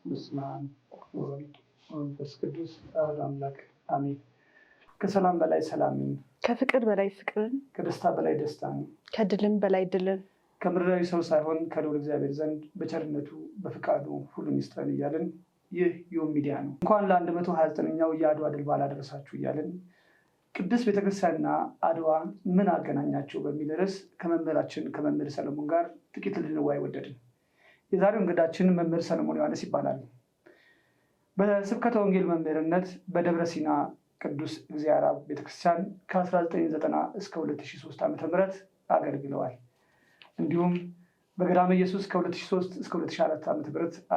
በስመ አብ ወወልድ ወመንፈስ ቅዱስ አሐዱ አምላክ አሜን። ከሰላም በላይ ሰላምን፣ ከፍቅር በላይ ፍቅርን፣ ከደስታ በላይ ደስታን፣ ከድልም በላይ ድልን ከምድራዊ ሰው ሳይሆን ከልዑል እግዚአብሔር ዘንድ በቸርነቱ በፍቃዱ ሁሉን ይስጠን እያልን ይህ ዮም ሚዲያ ነው። እንኳን ለ129ኛው የአድዋ ድል በዓል አደረሳችሁ እያልን ቅድስት ቤተክርስቲያንና አድዋ ምን አገናኛቸው በሚል ርዕስ ከመምህራችን ከመምህር ሰለሞን ጋር ጥቂት ልንወያይ ወደድን። የዛሬው እንግዳችን መምህር ሰለሞን ዮሐንስ ይባላል። በስብከተ ወንጌል መምህርነት በደብረ ሲና ቅዱስ እግዚአብሔር አብ ቤተክርስቲያን ከ1990 እስከ 2003 ዓ.ም አገልግለዋል። እንዲሁም በገዳመ ኢየሱስ ከ2003 እስከ 2004 ዓ.ም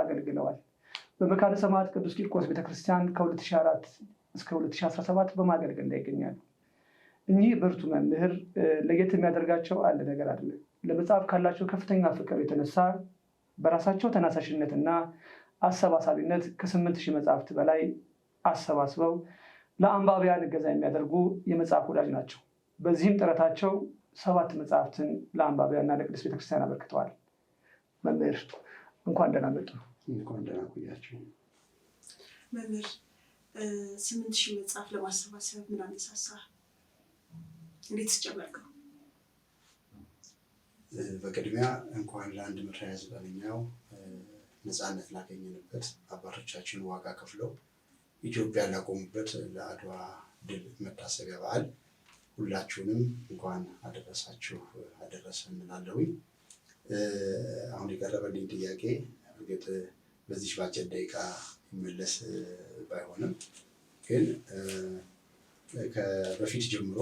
አገልግለዋል። በመካነ ሰማዕት ቅዱስ ቂርቆስ ቤተክርስቲያን ከ2004 እስከ 2017 በማገልገል ላይ ይገኛሉ። እኚህ ብርቱ መምህር ለየት የሚያደርጋቸው አንድ ነገር አለ። ለመጽሐፍ ካላቸው ከፍተኛ ፍቅር የተነሳ በራሳቸው ተነሳሽነትና አሰባሳቢነት ከ8,000 መጽሐፍት በላይ አሰባስበው ለአንባቢያን እገዛ የሚያደርጉ የመጽሐፍ ወዳጅ ናቸው። በዚህም ጥረታቸው 7 መጽሐፍትን ለአንባቢያንና ለቅድስት ቤተክርስቲያን አበርክተዋል። መምህር እንኳን ደህና መጡ። እንኳን ደህና ቆያችሁ። መምህር 8,000 መጽሐፍ ለማሰባሰብ ምን አነሳሳ? እንዴት ጀመርከው? በቅድሚያ እንኳን ለ129ኛው ነፃነት ላገኘንበት አባቶቻችን ዋጋ ከፍለው ኢትዮጵያ ላቆሙበት ለአድዋ ድል መታሰቢያ በዓል ሁላችሁንም እንኳን አደረሳችሁ አደረሰን እንላለሁኝ። አሁን የቀረበልኝ ጥያቄ እርግጥ በዚህ ባጭር ደቂቃ ይመለስ ባይሆንም ግን በፊት ጀምሮ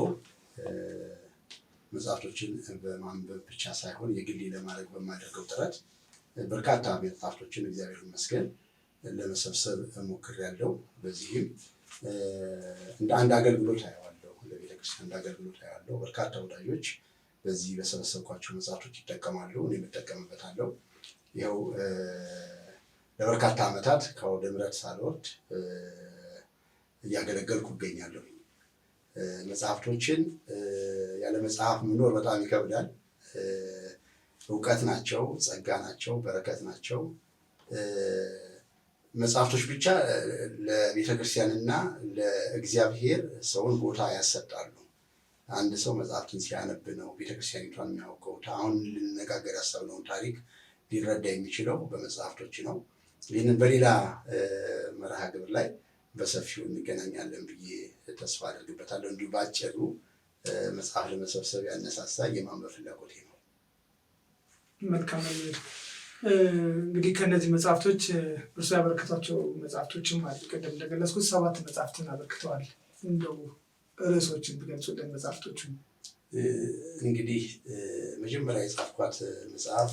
መጽሐፍቶችን በማንበብ ብቻ ሳይሆን የግሌ ለማድረግ በማደርገው ጥረት በርካታ መጽሐፍቶችን እግዚአብሔር ይመስገን ለመሰብሰብ ሞክሬያለሁ። በዚህም እንደ አንድ አገልግሎት አየዋለሁ፣ ለቤተክርስቲያን እንደ አገልግሎት አየዋለሁ። በርካታ ወዳጆች በዚህ በሰበሰብኳቸው መጽሐፍቶች ይጠቀማሉ፣ እኔም እጠቀምበታለሁ። ይኸው ለበርካታ ዓመታት ከአውደ ምሕረት ሳልወርድ እያገለገልኩ እገኛለሁ። መጽሐፍቶችን ያለ መጽሐፍ መኖር በጣም ይከብዳል። እውቀት ናቸው፣ ጸጋ ናቸው፣ በረከት ናቸው። መጽሐፍቶች ብቻ ለቤተክርስቲያንና ለእግዚአብሔር ሰውን ቦታ ያሰጣሉ። አንድ ሰው መጽሐፍትን ሲያነብ ነው ቤተክርስቲያኒቷን የሚያውቀው። አሁን ልንነጋገር ያሰብነውን ታሪክ ሊረዳ የሚችለው በመጽሐፍቶች ነው። ይህንን በሌላ መርሃ ግብር ላይ በሰፊው እንገናኛለን ብዬ ተስፋ አደርግበታለሁ። እንዲሁ ባጭሩ መጽሐፍ ለመሰብሰብ ያነሳሳ የማንበብ ፍላጎቴ ነው። መልካም። እንግዲህ ከእነዚህ መጽሐፍቶች እርሱ ያበረከቷቸው መጽሐፍቶችም አሉ። ቅድም እንደገለጽኩት 7 መጽሐፍትን አበርክተዋል። እንደው ርዕሶችን ቢገልጹልን መጽሐፍቶቹን። እንግዲህ መጀመሪያ የጻፍኳት መጽሐፍ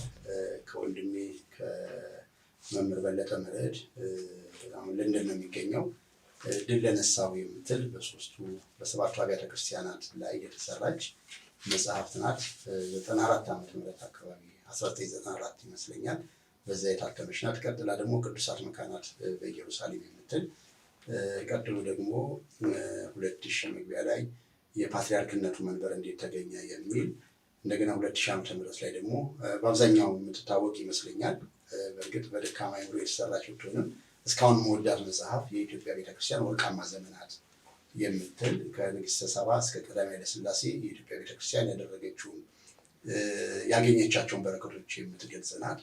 ከወንድሜ ከመምህር በለጠ መርዕድ አሁን ለንደን ነው የሚገኘው ድል ለነሳው የምትል በሰባቱ አብያተ ክርስቲያናት ላይ የተሰራች መጽሐፍት ናት። 94 ዓመተ ምህረት አካባቢ 1994 ይመስለኛል በዛ የታተመች ናት። ቀጥላ ደግሞ ቅዱሳት መካናት በኢየሩሳሌም የምትል ቀጥሎ ደግሞ 2000 መግቢያ ላይ የፓትርያርክነቱ መንበር እንዴት ተገኘ የሚል እንደገና 2000 ዓመተ ምህረት ላይ ደግሞ በአብዛኛው የምትታወቅ ይመስለኛል። በእርግጥ በደካማ አይምሮ የተሰራች ብትሆንም እስካሁን መወዳት መጽሐፍ የኢትዮጵያ ቤተክርስቲያን ወርቃማ ዘመናት የምትል ከንግስተ ሳባ እስከ ቀዳማዊ ኃይለ ሥላሴ የኢትዮጵያ ቤተክርስቲያን ያደረገችውን ያገኘቻቸውን በረከቶች የምትገልጽ ናት።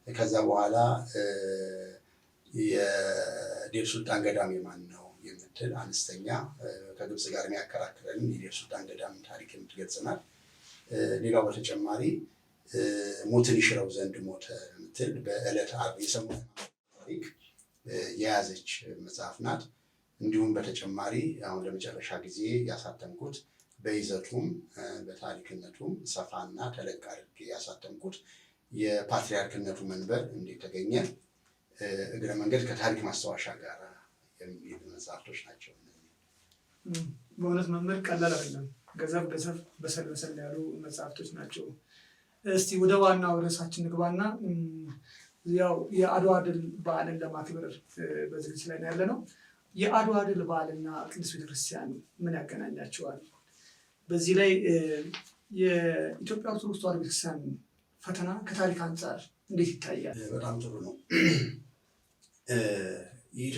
ከዛ በኋላ የዴር ሱልጣን ገዳም የማን ነው የምትል አነስተኛ ከግብፅ ጋር የሚያከራክረንን የዴር ሱልጣን ገዳም ታሪክ የምትገልጽ ናት። ሌላው በተጨማሪ ሞትን ይሽረው ዘንድ ሞተ የምትል በዕለተ ዓርብ የሰሙነ ታሪክ የያዘች መጽሐፍ ናት። እንዲሁም በተጨማሪ አሁን ለመጨረሻ ጊዜ ያሳተምኩት በይዘቱም በታሪክነቱም ሰፋና ተለቅ አድርጌ ያሳተምኩት የፓትርያርክነቱ መንበር እንዴት ተገኘ እግረ መንገድ ከታሪክ ማስታወሻ ጋር የሚል መጽሐፍቶች ናቸው። በእውነት መምህር ቀላል አይደለም። ገዘፍ ገዘፍ በሰል በሰል ያሉ መጽሐፍቶች ናቸው። እስቲ ወደ ዋናው ርዕሳችን ንግባና ያው የአድዋ ድል በዓልን ለማክበር በዝግጅት ላይ ነው ያለነው። የአድዋ ድል በዓልና ቅድስት ቤተክርስቲያን ምን ያገናኛቸዋል? በዚህ ላይ የኢትዮጵያ ኦርቶዶክስ ተዋሕዶ ቤተክርስቲያን ፈተና ከታሪክ አንፃር እንዴት ይታያል? በጣም ጥሩ ነው።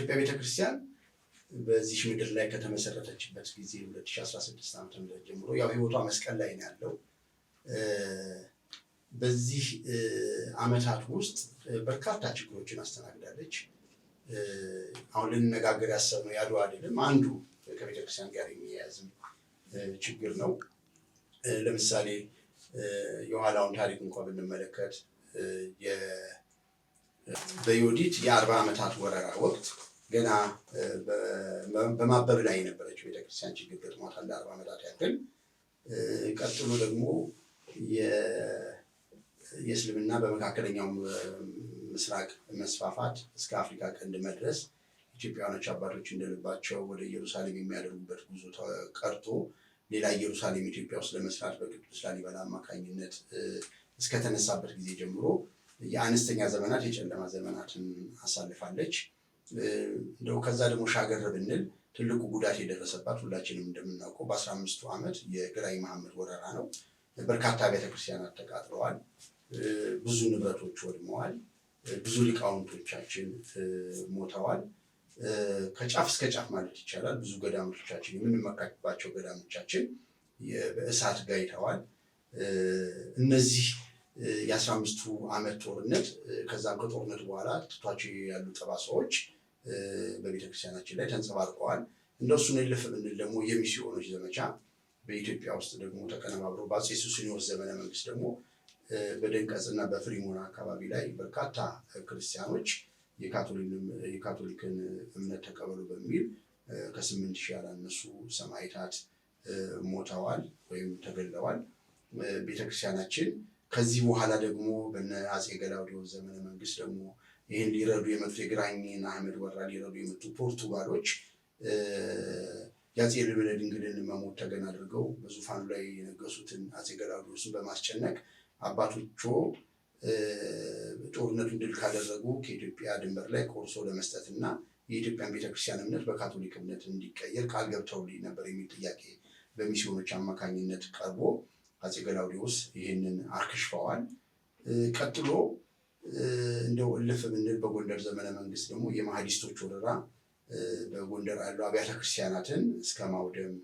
የኢትዮጵያ ቤተክርስቲያን በዚህ ምድር ላይ ከተመሰረተችበት ጊዜ 2016 ዓ.ም ጀምሮ ያው ህይወቷ መስቀል ላይ ነው ያለው። በዚህ ዓመታት ውስጥ በርካታ ችግሮችን አስተናግዳለች። አሁን ልንነጋገር ያሰብነው የአድዋ ድልም አንዱ ከቤተክርስቲያን ጋር የሚያያዝም ችግር ነው። ለምሳሌ የኋላውን ታሪክ እንኳ ብንመለከት በዮዲት የ40 ዓመታት ወረራ ወቅት ገና በማበብ ላይ የነበረችው ቤተክርስቲያን ችግር ገጥሟታል ለ40 ዓመታት ያክል። ቀጥሎ ደግሞ የእስልምና በመካከለኛው ምስራቅ መስፋፋት እስከ አፍሪካ ቀንድ መድረስ ኢትዮጵያውያኖች አባቶች እንደልባቸው ወደ ኢየሩሳሌም የሚያደርጉበት ጉዞ ቀርቶ ሌላ ኢየሩሳሌም ኢትዮጵያ ውስጥ ለመስራት በቅዱስ ላሊበላ አማካኝነት እስከተነሳበት ጊዜ ጀምሮ የአነስተኛ ዘመናት የጨለማ ዘመናትን አሳልፋለች። እንደው ከዛ ደግሞ ሻገር ብንል ትልቁ ጉዳት የደረሰባት ሁላችንም እንደምናውቀው በ15ቱ ዓመት የግራኝ መሐመድ ወረራ ነው። በርካታ ቤተክርስቲያናት ተቃጥለዋል። ብዙ ንብረቶች ወድመዋል። ብዙ ሊቃውንቶቻችን ሞተዋል። ከጫፍ እስከ ጫፍ ማለት ይቻላል ብዙ ገዳሞቻችን የምንመካባቸው ገዳሞቻችን በእሳት ጋይተዋል። እነዚህ የ15ቱ ዓመት ጦርነት ከዛም ከጦርነቱ በኋላ ትቷቸው ያሉ ጠባሳዎች በቤተክርስቲያናችን ላይ ተንጸባርቀዋል። እንደሱን እልፍ ብንል ደግሞ የሚስዮኖች ዘመቻ በኢትዮጵያ ውስጥ ደግሞ ተቀነባብሮ በአፄ ሱስንዮስ ዘመነ መንግስት ደግሞ በደንቀጽና በፍሪሞና አካባቢ ላይ በርካታ ክርስቲያኖች የካቶሊክን እምነት ተቀበሉ በሚል ከ8,000 ያላነሱ ሰማዕታት ሞተዋል ወይም ተገድለዋል። ቤተክርስቲያናችን ከዚህ በኋላ ደግሞ በነ አፄ ገላውዴዎስ ዘመነ መንግስት ደግሞ ይህን ሊረዱ የመጡ የግራኝን አህመድ ወራ ሊረዱ የመጡ ፖርቱጋሎች የአፄ ልብነ ድንግልን መሞት ተገን አድርገው በዙፋኑ ላይ የነገሱትን አፄ ገላውዴዎስን በማስጨነቅ አባቶቹ ጦርነቱን ድል ካደረጉ ከኢትዮጵያ ድንበር ላይ ቆርሶ ለመስጠት እና የኢትዮጵያን ቤተክርስቲያን እምነት በካቶሊክ እምነት እንዲቀየር ቃል ገብተውልኝ ነበር የሚል ጥያቄ በሚስዮኖች አማካኝነት ቀርቦ አፄ ገላውዴዎስ ይህንን አክሽፈዋል። ቀጥሎ እንደው እልፍ ብንል በጎንደር ዘመነ መንግስት ደግሞ የማህዲስቶች ወረራ በጎንደር ያሉ አብያተ ክርስቲያናትን እስከ ማውደም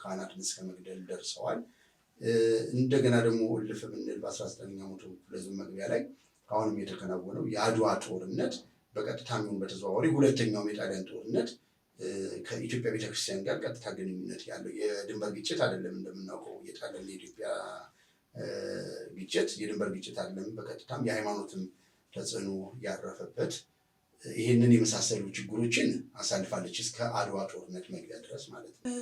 ካህናትን እስከ መግደል ደርሰዋል። እንደገና ደግሞ እልፍ ብንል በ19ኛው መቶ ክፍለ ዘመን መግቢያ ላይ አሁንም የተከናወነው የአድዋ ጦርነት በቀጥታ የሚሆን በተዘዋዋሪ ሁለተኛውም የጣሊያን ጦርነት ከኢትዮጵያ ቤተክርስቲያን ጋር ቀጥታ ግንኙነት ያለው የድንበር ግጭት አይደለም። እንደምናውቀው የጣሊያን የኢትዮጵያ ግጭት የድንበር ግጭት አይደለም። በቀጥታም የሃይማኖትም ተጽዕኖ ያረፈበት ይህንን የመሳሰሉ ችግሮችን አሳልፋለች እስከ አድዋ ጦርነት መግቢያ ድረስ ማለት ነው።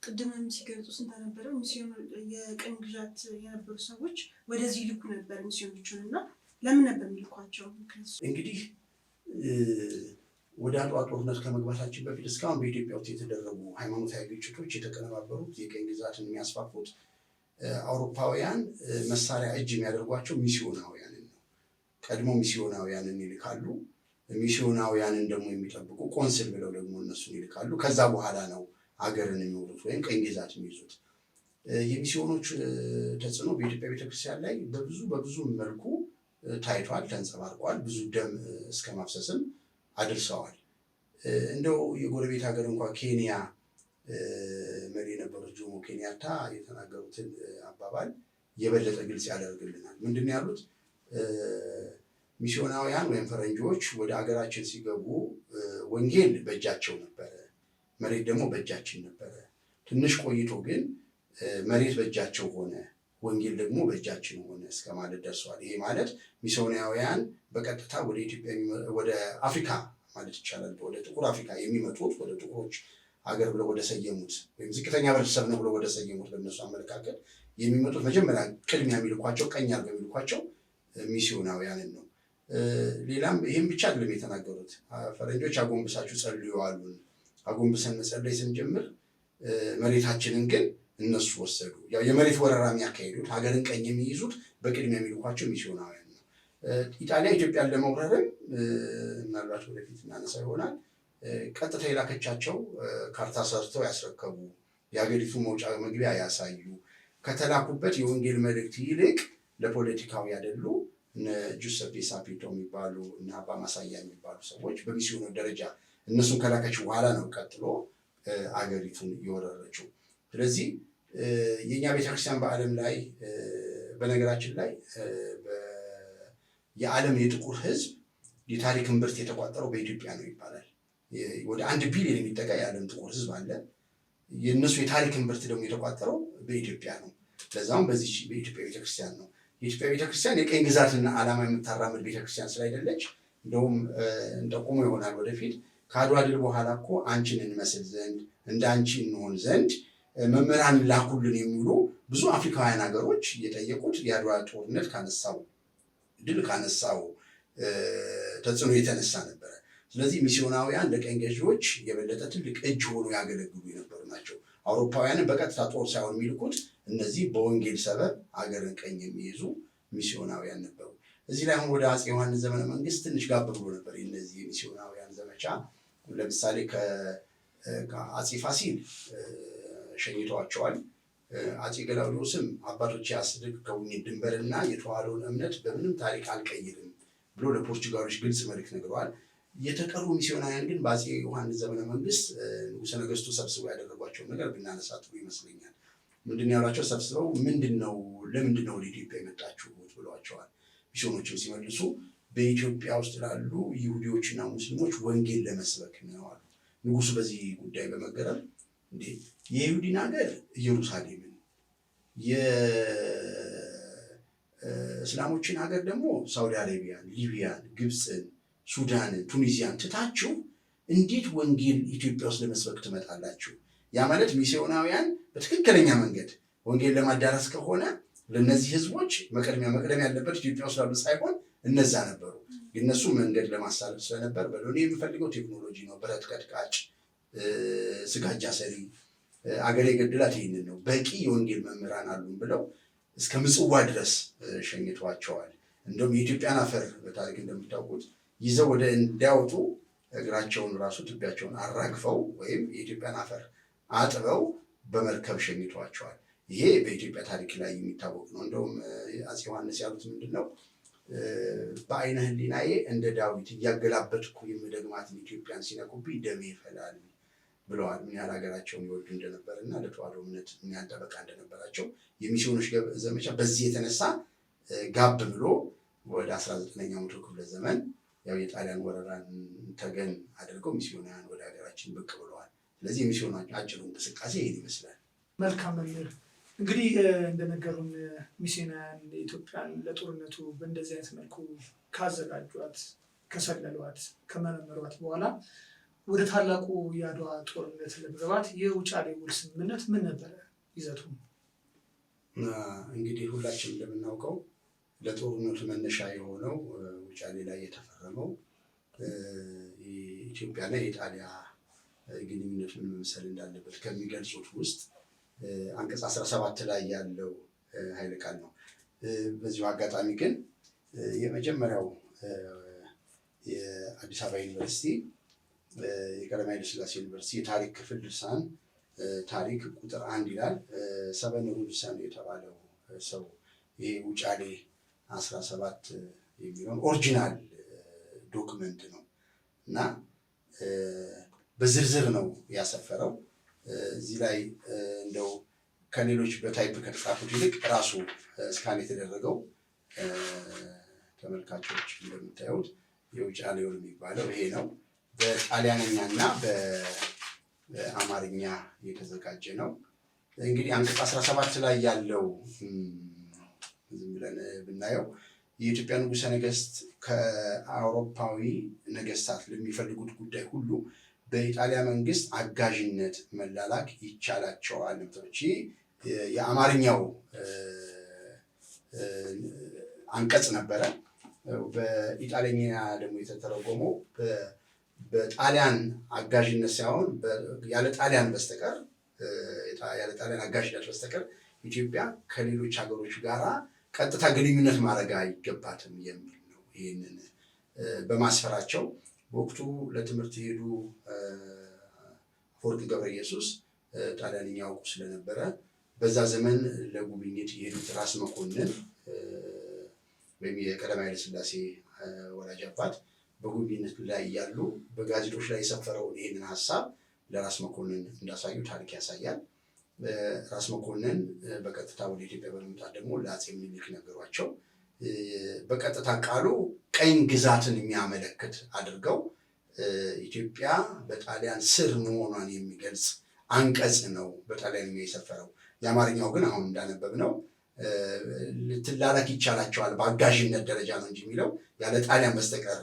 ቅድምም ሲገልጹ እንደነበረው ሚስዮን የቅኝ ግዛት የነበሩ ሰዎች ወደዚህ ይልኩ ነበር ሚስዮኖቹን እና ለምን ነበር የሚልኳቸው? እንግዲህ ወደ አድዋ ጦርነት ከመግባታችን በፊት እስካሁን በኢትዮጵያ ውስጥ የተደረጉ ሃይማኖታዊ ግጭቶች የተቀነባበሩት የቅኝ ግዛትን የሚያስፋፉት አውሮፓውያን መሳሪያ እጅ የሚያደርጓቸው ሚስዮናውያንን ነው። ቀድሞ ሚስዮናውያንን ይልካሉ። ሚስዮናውያንን ደግሞ የሚጠብቁ ቆንስል ብለው ደግሞ እነሱን ይልካሉ። ከዛ በኋላ ነው አገርን የሚወሩት ወይም ቅኝ ግዛት የሚይዙት። የሚስዮኖች ተጽዕኖ በኢትዮጵያ ቤተክርስቲያን ላይ በብዙ በብዙ መልኩ ታይቷል፣ ተንጸባርቋል። ብዙ ደም እስከ ማፍሰስም አድርሰዋል። እንደው የጎረቤት ሀገር እንኳ ኬንያ መሪ የነበሩት ጆሞ ኬንያታ የተናገሩትን አባባል የበለጠ ግልጽ ያደርግልናል። ምንድን ነው ያሉት? ሚስዮናውያን ወይም ፈረንጆች ወደ ሀገራችን ሲገቡ ወንጌል በእጃቸው ነበረ፣ መሬት ደግሞ በእጃችን ነበረ። ትንሽ ቆይቶ ግን መሬት በእጃቸው ሆነ፣ ወንጌል ደግሞ በእጃችን ሆነ እስከ ማለት ደርሰዋል። ይሄ ማለት ሚስዮናውያን በቀጥታ ወደ ኢትዮጵያ ወደ አፍሪካ ማለት ይቻላል ወደ ጥቁር አፍሪካ የሚመጡት ወደ ጥቁሮች ሀገር ብለው ወደ ሰየሙት ወይም ዝቅተኛ ህብረተሰብ ነው ብለው ወደ ሰየሙት በእነሱ አመለካከት የሚመጡት መጀመሪያ ቅድሚያ የሚልኳቸው ቀኝ አድርገው የሚልኳቸው ሚስዮናውያንን ነው። ሌላም ይህም ብቻ አይደለም የተናገሩት። ፈረንጆች አጎንብሳችሁ ጸልዩ አሉን። አጎንብሰን መጸለይ ስንጀምር መሬታችንን ግን እነሱ ወሰዱ። ያው የመሬት ወረራ የሚያካሂዱት ሀገርን ቀኝ የሚይዙት በቅድሚያ የሚልኳቸው ሚስዮናውያን ነው። ኢጣሊያ ኢትዮጵያን ለመውረርም ምናልባት ወደፊት እናነሳ ይሆናል ቀጥታ የላከቻቸው ካርታ ሰርተው ያስረከቡ፣ የሀገሪቱ መውጫ መግቢያ ያሳዩ፣ ከተላኩበት የወንጌል መልእክት ይልቅ ለፖለቲካው ያደሉ እነ ጁሰፔ ሳፒቶ የሚባሉ እና አባ ማሳያ የሚባሉ ሰዎች በሚስዮኑ ደረጃ እነሱን ከላከች በኋላ ነው ቀጥሎ አገሪቱን የወረረችው። ስለዚህ የእኛ ቤተክርስቲያን በዓለም ላይ፣ በነገራችን ላይ የዓለም የጥቁር ሕዝብ የታሪክ እምብርት የተቋጠረው በኢትዮጵያ ነው ይባላል። ወደ 1 ቢሊዮን የሚጠጋ የዓለም ጥቁር ሕዝብ አለ። የእነሱ የታሪክ እምብርት ደግሞ የተቋጠረው በኢትዮጵያ ነው። ለዛውም በዚህ በኢትዮጵያ ቤተክርስቲያን ነው። የኢትዮጵያ ቤተክርስቲያን የቅኝ ግዛትና ዓላማ የምታራምድ ቤተክርስቲያን ስላይደለች፣ እንደውም እንጠቁሞ ይሆናል ወደፊት፣ ከአድዋ ድል በኋላ እኮ አንቺን እንመስል ዘንድ፣ እንደ አንቺ እንሆን ዘንድ መምህራን ላኩልን የሚሉ ብዙ አፍሪካውያን ሀገሮች የጠየቁት የአድዋ ጦርነት ካነሳው ድል፣ ካነሳው ተጽዕኖ የተነሳ ነበረ። ስለዚህ ሚስዮናውያን ለቅኝ ገዢዎች የበለጠ ትልቅ እጅ ሆኖ ያገለግሉ የነበሩ ናቸው። አውሮፓውያንን በቀጥታ ጦር ሳይሆን የሚልኩት እነዚህ በወንጌል ሰበብ አገርን ቅኝ የሚይዙ ሚስዮናውያን ነበሩ። እዚህ ላይ አሁን ወደ አፄ ዮሐንስ ዘመነ መንግስት ትንሽ ጋብ ብሎ ነበር የእነዚህ የሚስዮናውያን ዘመቻ። ለምሳሌ ከአፄ ፋሲል ሸኝተዋቸዋል። አፄ ገላውዴዎስም አባቶች ያስረከቡኝ ድንበርና የተዋህዶን እምነት በምንም ታሪክ አልቀይርም ብሎ ለፖርቹጋሎች ግልጽ መልዕክት ነግረዋል። የተቀሩ ሚስዮናውያን ግን በአፄ ዮሐንስ ዘመነ መንግስት ንጉሠ ነገስቱ ሰብስበው ያደረጓቸውን ነገር ብናነሳ ጥሩ ይመስለኛል። ምንድን ነው ያሏቸው? ሰብስበው ምንድን ነው፣ ለምንድን ነው ወደ ኢትዮጵያ የመጣችሁት ብለዋቸዋል። ሚስዮኖችም ሲመልሱ በኢትዮጵያ ውስጥ ላሉ ይሁዲዎችና ሙስሊሞች ወንጌል ለመስበክ ነው አሉ። ንጉሱ በዚህ ጉዳይ በመገረም፣ እንዴ፣ የይሁዲን ሀገር ኢየሩሳሌምን፣ የእስላሞችን ሀገር ደግሞ ሳውዲ አረቢያን፣ ሊቢያን፣ ግብፅን፣ ሱዳንን፣ ቱኒዚያን ትታችሁ እንዴት ወንጌል ኢትዮጵያ ውስጥ ለመስበክ ትመጣላችሁ? ያ ማለት ሚስዮናውያን በትክክለኛ መንገድ ወንጌል ለማዳረስ ከሆነ ለእነዚህ ህዝቦች መቅደሚያ መቅደም ያለበት ኢትዮጵያ ውስጥ ላሉ ሳይሆን እነዛ ነበሩ። እነሱ መንገድ ለማሳለፍ ስለነበር በሎኔ የምፈልገው ቴክኖሎጂ ነው፣ ብረት ቀጥቃጭ፣ ስጋጃ ሰሪ፣ አገሬ የገድላት ይህንን ነው፣ በቂ የወንጌል መምህራን አሉን ብለው እስከ ምጽዋ ድረስ ሸኝተዋቸዋል። እንደውም የኢትዮጵያን አፈር በታሪክ እንደምታውቁት ይዘው ወደ እንዲያወጡ እግራቸውን ራሱ ትቢያቸውን አራግፈው ወይም የኢትዮጵያን አፈር አጥበው በመርከብ ሸኝተዋቸዋል። ይሄ በኢትዮጵያ ታሪክ ላይ የሚታወቅ ነው። እንደውም አፄ ዮሐንስ ያሉት ምንድን ነው? በአይነ ሕሊናዬ እንደ ዳዊት እያገላበጥኩ የምደግማትን ኢትዮጵያን ሲነኩብኝ ደሜ ይፈላል ብለዋል። ምን ያህል ሀገራቸውን ይወዱ እንደነበር እና ለተዋሕዶ እምነት ምን ያህል ጠበቃ እንደነበራቸው። የሚስዮኖች ዘመቻ በዚህ የተነሳ ጋብ ብሎ ወደ 19ኛው መቶ ክፍለ ዘመን ያው የጣሊያን ወረራን ተገን አድርገው ሚስዮናውያን ወደ ሀገራችን ብቅ ብለዋል። ስለዚህ የሚስዮናውያን አጭሩ እንቅስቃሴ ይህን ይመስላል። መልካም መምህር፣ እንግዲህ እንደነገሩን ሚስዮናውያን ኢትዮጵያን ለጦርነቱ በእንደዚህ አይነት መልኩ ካዘጋጇት፣ ከሰለሏት፣ ከመረመሯት በኋላ ወደ ታላቁ የአድዋ ጦርነት ለመግባት የውጫሌ ውል ስምምነት ምን ነበረ ይዘቱ? እንግዲህ ሁላችን እንደምናውቀው ለጦርነቱ መነሻ የሆነው ውጫሌ ላይ የተፈረመው የኢትዮጵያና የኢጣሊያ ግንኙነት ምን መምሰል እንዳለበት ከሚገልጹት ውስጥ አንቀጽ 17 ላይ ያለው ኃይለ ቃል ነው። በዚሁ አጋጣሚ ግን የመጀመሪያው የአዲስ አበባ ዩኒቨርሲቲ፣ የቀዳማዊ ኃይለ ሥላሴ ዩኒቨርሲቲ የታሪክ ክፍል ድርሳን ታሪክ ቁጥር 1 ይላል። ሰበንሩ ድርሳን የተባለው ሰው ይሄ ውጫሌ 17 የሚለውን original document ነው እና በዝርዝር ነው ያሰፈረው። እዚህ ላይ እንደው ከሌሎች በ type ከተጻፉት ይልቅ ራሱ scan የተደረገው፣ ተመልካቾች እንደምታዩት የውጫሌውን የሚባለው ይሄ ነው። በጣሊያንኛ እና በአማርኛ የተዘጋጀ ነው። እንግዲህ አንቀጽ 17 ላይ ያለው ዝም ብለን ብናየው የኢትዮጵያ ንጉሠ ነገሥት ከአውሮፓዊ ነገስታት ለሚፈልጉት ጉዳይ ሁሉ በኢጣሊያ መንግስት አጋዥነት መላላክ ይቻላቸዋል። የአማርኛው አንቀጽ ነበረ። በኢጣሊያኛ ደግሞ የተተረጎመው በጣሊያን አጋዥነት ሳይሆን ያለ ጣሊያን በስተቀር፣ ያለ ጣሊያን አጋዥነት በስተቀር ኢትዮጵያ ከሌሎች ሀገሮች ጋር ቀጥታ ግንኙነት ማድረግ አይገባትም የሚል ነው። ይህንን በማስፈራቸው በወቅቱ ለትምህርት የሄዱ አፈወርቅ ገብረ ኢየሱስ ጣሊያንኛ ያውቁ ስለነበረ፣ በዛ ዘመን ለጉብኝት የሄዱት ራስ መኮንን ወይም የቀዳማዊ ኃይለ ሥላሴ ወላጅ አባት በጉብኝነት ላይ እያሉ በጋዜጦች ላይ የሰፈረውን ይህንን ሀሳብ ለራስ መኮንን እንዳሳዩ ታሪክ ያሳያል። ራስ መኮንን በቀጥታ ወደ ኢትዮጵያ በመምጣት ደግሞ ለአፄ ምኒልክ ነገሯቸው። በቀጥታ ቃሉ ቀኝ ግዛትን የሚያመለክት አድርገው ኢትዮጵያ በጣሊያን ስር መሆኗን የሚገልጽ አንቀጽ ነው በጣሊያን የሰፈረው። የአማርኛው ግን አሁን እንዳነበብ ነው ልትላላክ ይቻላቸዋል በአጋዥነት ደረጃ ነው እንጂ የሚለው ያለ ጣሊያን በስተቀር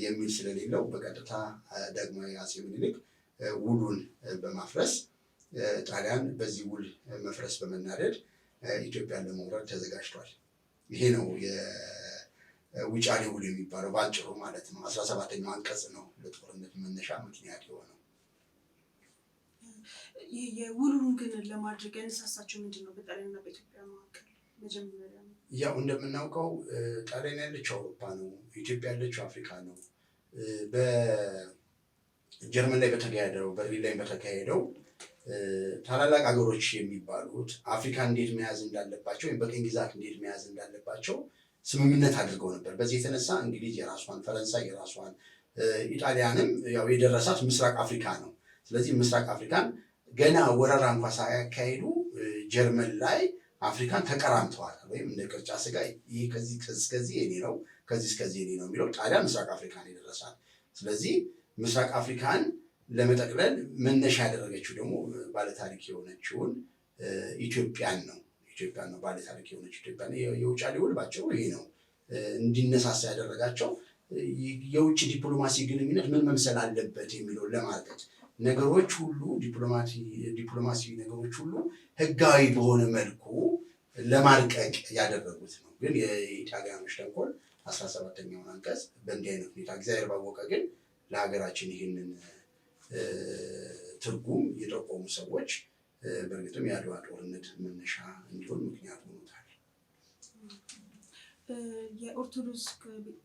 የሚል ስለሌለው በቀጥታ ዳግማዊ አፄ ምኒልክ ውሉን በማፍረስ ጣሊያን በዚህ ውል መፍረስ በመናደድ ኢትዮጵያን ለመውረር ተዘጋጅቷል። ይሄ ነው የውጫሌ ውል የሚባለው በአጭሩ ማለት ነው። 17ኛው አንቀጽ ነው ለጦርነት መነሻ ምክንያት የሆነው። የውሉን ግን ለማድረግ ያነሳሳቸው ምንድን ነው? በጣሊያንና በኢትዮጵያ መካከል መጀመሪያ ያው እንደምናውቀው ጣሊያን ያለችው አውሮፓ ነው፣ ኢትዮጵያ ያለችው አፍሪካ ነው። በጀርመን ላይ በተካሄደው በርሊን ላይ በተካሄደው ታላላቅ ሀገሮች የሚባሉት አፍሪካ እንዴት መያዝ እንዳለባቸው ወይም በቅኝ ግዛት እንዴት መያዝ እንዳለባቸው ስምምነት አድርገው ነበር። በዚህ የተነሳ እንግሊዝ የራሷን፣ ፈረንሳይ የራሷን፣ ኢጣሊያንም ያው የደረሳት ምስራቅ አፍሪካ ነው። ስለዚህ ምስራቅ አፍሪካን ገና ወረራ እንኳ ሳያካሂዱ ጀርመን ላይ አፍሪካን ተቀራምተዋል። ወይም እንደ ቅርጫ ስጋ ይህ ከዚህ እስከዚህ የኔ ነው፣ ከዚህ እስከዚህ የኔ ነው የሚለው ጣሊያን ምስራቅ አፍሪካን የደረሳት። ስለዚህ ምስራቅ አፍሪካን ለመጠቅለል መነሻ ያደረገችው ደግሞ ባለታሪክ የሆነችውን ኢትዮጵያን ነው። ኢትዮጵያን ነው ባለታሪክ የሆነችው ኢትዮጵያን። የውጫሌ ውል ባጭሩ ይሄ ነው። እንዲነሳሳ ያደረጋቸው የውጭ ዲፕሎማሲ ግንኙነት ምን መምሰል አለበት የሚለውን ለማርቀት ነገሮች ሁሉ ዲፕሎማሲ ነገሮች ሁሉ ህጋዊ በሆነ መልኩ ለማርቀቅ ያደረጉት ነው። ግን የኢጣሊያኖች ተንኮል 17ኛውን አንቀጽ በእንዲህ አይነት ሁኔታ እግዚአብሔር ባወቀ ግን ለሀገራችን ይህንን ትርጉም የጠቆሙ ሰዎች በእርግጥም የአድዋ ጦርነት መነሻ እንዲሆን ምክንያት ሆኖታል።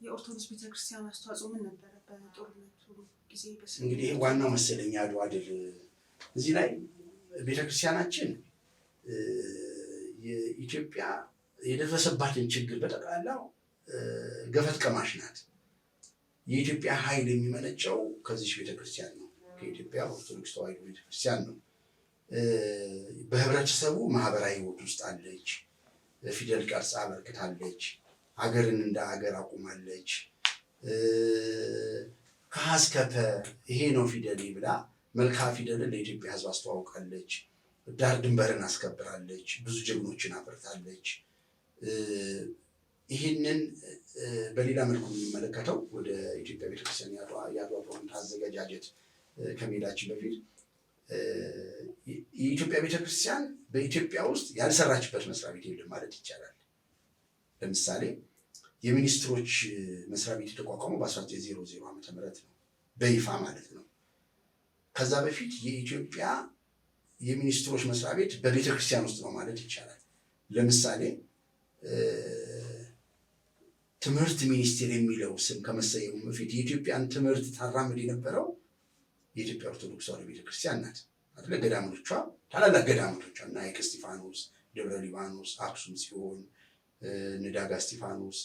የኦርቶዶክስ ቤተክርስቲያን አስተዋጽኦ ምን ነበረ በጦርነቱ ጊዜ? እንግዲህ ዋናው መሰለኝ የአድዋ ድል እዚህ ላይ ቤተክርስቲያናችን የኢትዮጵያ የደረሰባትን ችግር በጠቅላላው ገፈት ቀማሽ ናት። የኢትዮጵያ ኃይል የሚመነጨው ከዚች ቤተክርስቲያን ነው፣ ከኢትዮጵያ ኦርቶዶክስ ተዋሕዶ ቤተክርስቲያን ነው። በህብረተሰቡ ማህበራዊ ህይወት ውስጥ አለች። ፊደል ቀርጻ አበርክታለች። አገርን እንደ አገር አቁማለች። ከሀ እስከ ፐ ይሄ ነው ፊደሌ ብላ መልካ ፊደልን ለኢትዮጵያ ሕዝብ አስተዋውቃለች። ዳር ድንበርን አስከብራለች። ብዙ ጀግኖችን አፍርታለች። ይህንን በሌላ መልኩ የምንመለከተው ወደ ኢትዮጵያ ቤተክርስቲያን የአድዋ ጦርነት አዘገጃጀት ከመሄዳችን በፊት የኢትዮጵያ ቤተክርስቲያን በኢትዮጵያ ውስጥ ያልሰራችበት መስሪያ ቤት የለም ማለት ይቻላል። ለምሳሌ የሚኒስትሮች መስሪያ ቤት የተቋቋመው በ1900 ዓ.ም ነው፣ በይፋ ማለት ነው። ከዛ በፊት የኢትዮጵያ የሚኒስትሮች መስሪያ ቤት በቤተክርስቲያን ውስጥ ነው ማለት ይቻላል። ለምሳሌ ትምህርት ሚኒስቴር የሚለው ስም ከመሰየሙ በፊት የኢትዮጵያን ትምህርት ታራምድ የነበረው የኢትዮጵያ ኦርቶዶክስ ተዋሕዶ ቤተክርስቲያን ናት። አይደለ? ገዳሞቿ ታላላቅ ገዳሞቿ እና ሐይቅ እስጢፋኖስ፣ ደብረ ሊባኖስ፣ አክሱም ጽዮን፣ ንዳጋ እስጢፋኖስ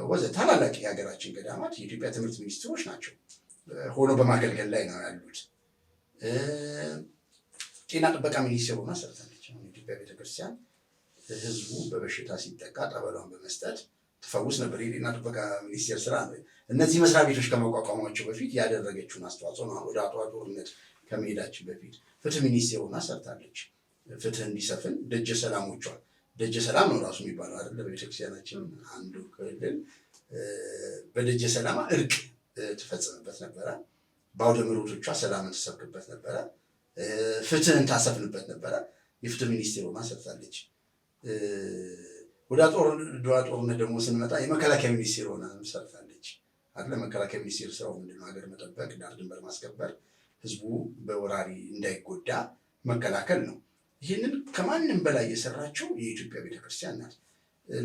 ወዘተ ታላላቅ የሀገራችን ገዳማት የኢትዮጵያ ትምህርት ሚኒስትሮች ናቸው ሆኖ በማገልገል ላይ ነው ያሉት። ጤና ጥበቃ ሚኒስቴር ሆና ሰርታለች። አሁን የኢትዮጵያ ቤተክርስቲያን ህዝቡ በበሽታ ሲጠቃ ጠበሏን በመስጠት ትፈውስ ነበር። የጤና ጥበቃ ሚኒስቴር ስራ ነው። እነዚህ መስሪያ ቤቶች ከመቋቋማቸው በፊት ያደረገችውን አስተዋጽኦ ነው። ወደ አድዋ ጦርነት ከመሄዳችን በፊት ፍትህ ሚኒስቴር ሆና ሰርታለች። ፍትህ እንዲሰፍን ደጀ ሰላሞቿ ደጀ ሰላም ነው ራሱ የሚባለው አይደለ? በቤተክርስቲያናችን አንዱ ክልል በደጀ ሰላማ እርቅ ትፈጽምበት ነበረ። በአውደ ምሕረቶቿ ሰላምን ትሰብክበት ነበረ። ፍትህን ታሰፍንበት ነበረ። የፍትህ ሚኒስቴር ሆና ሰርታለች። ወደ አድዋ ጦርነት ደግሞ ስንመጣ የመከላከያ ሚኒስቴር ሆና ሰርታለች። አይደለ? መከላከያ ሚኒስቴር ስራው ምንድነው? ሀገር መጠበቅ፣ ዳር ድንበር ማስከበር፣ ህዝቡ በወራሪ እንዳይጎዳ መከላከል ነው። ይህንን ከማንም በላይ የሰራችው የኢትዮጵያ ቤተክርስቲያን ናት።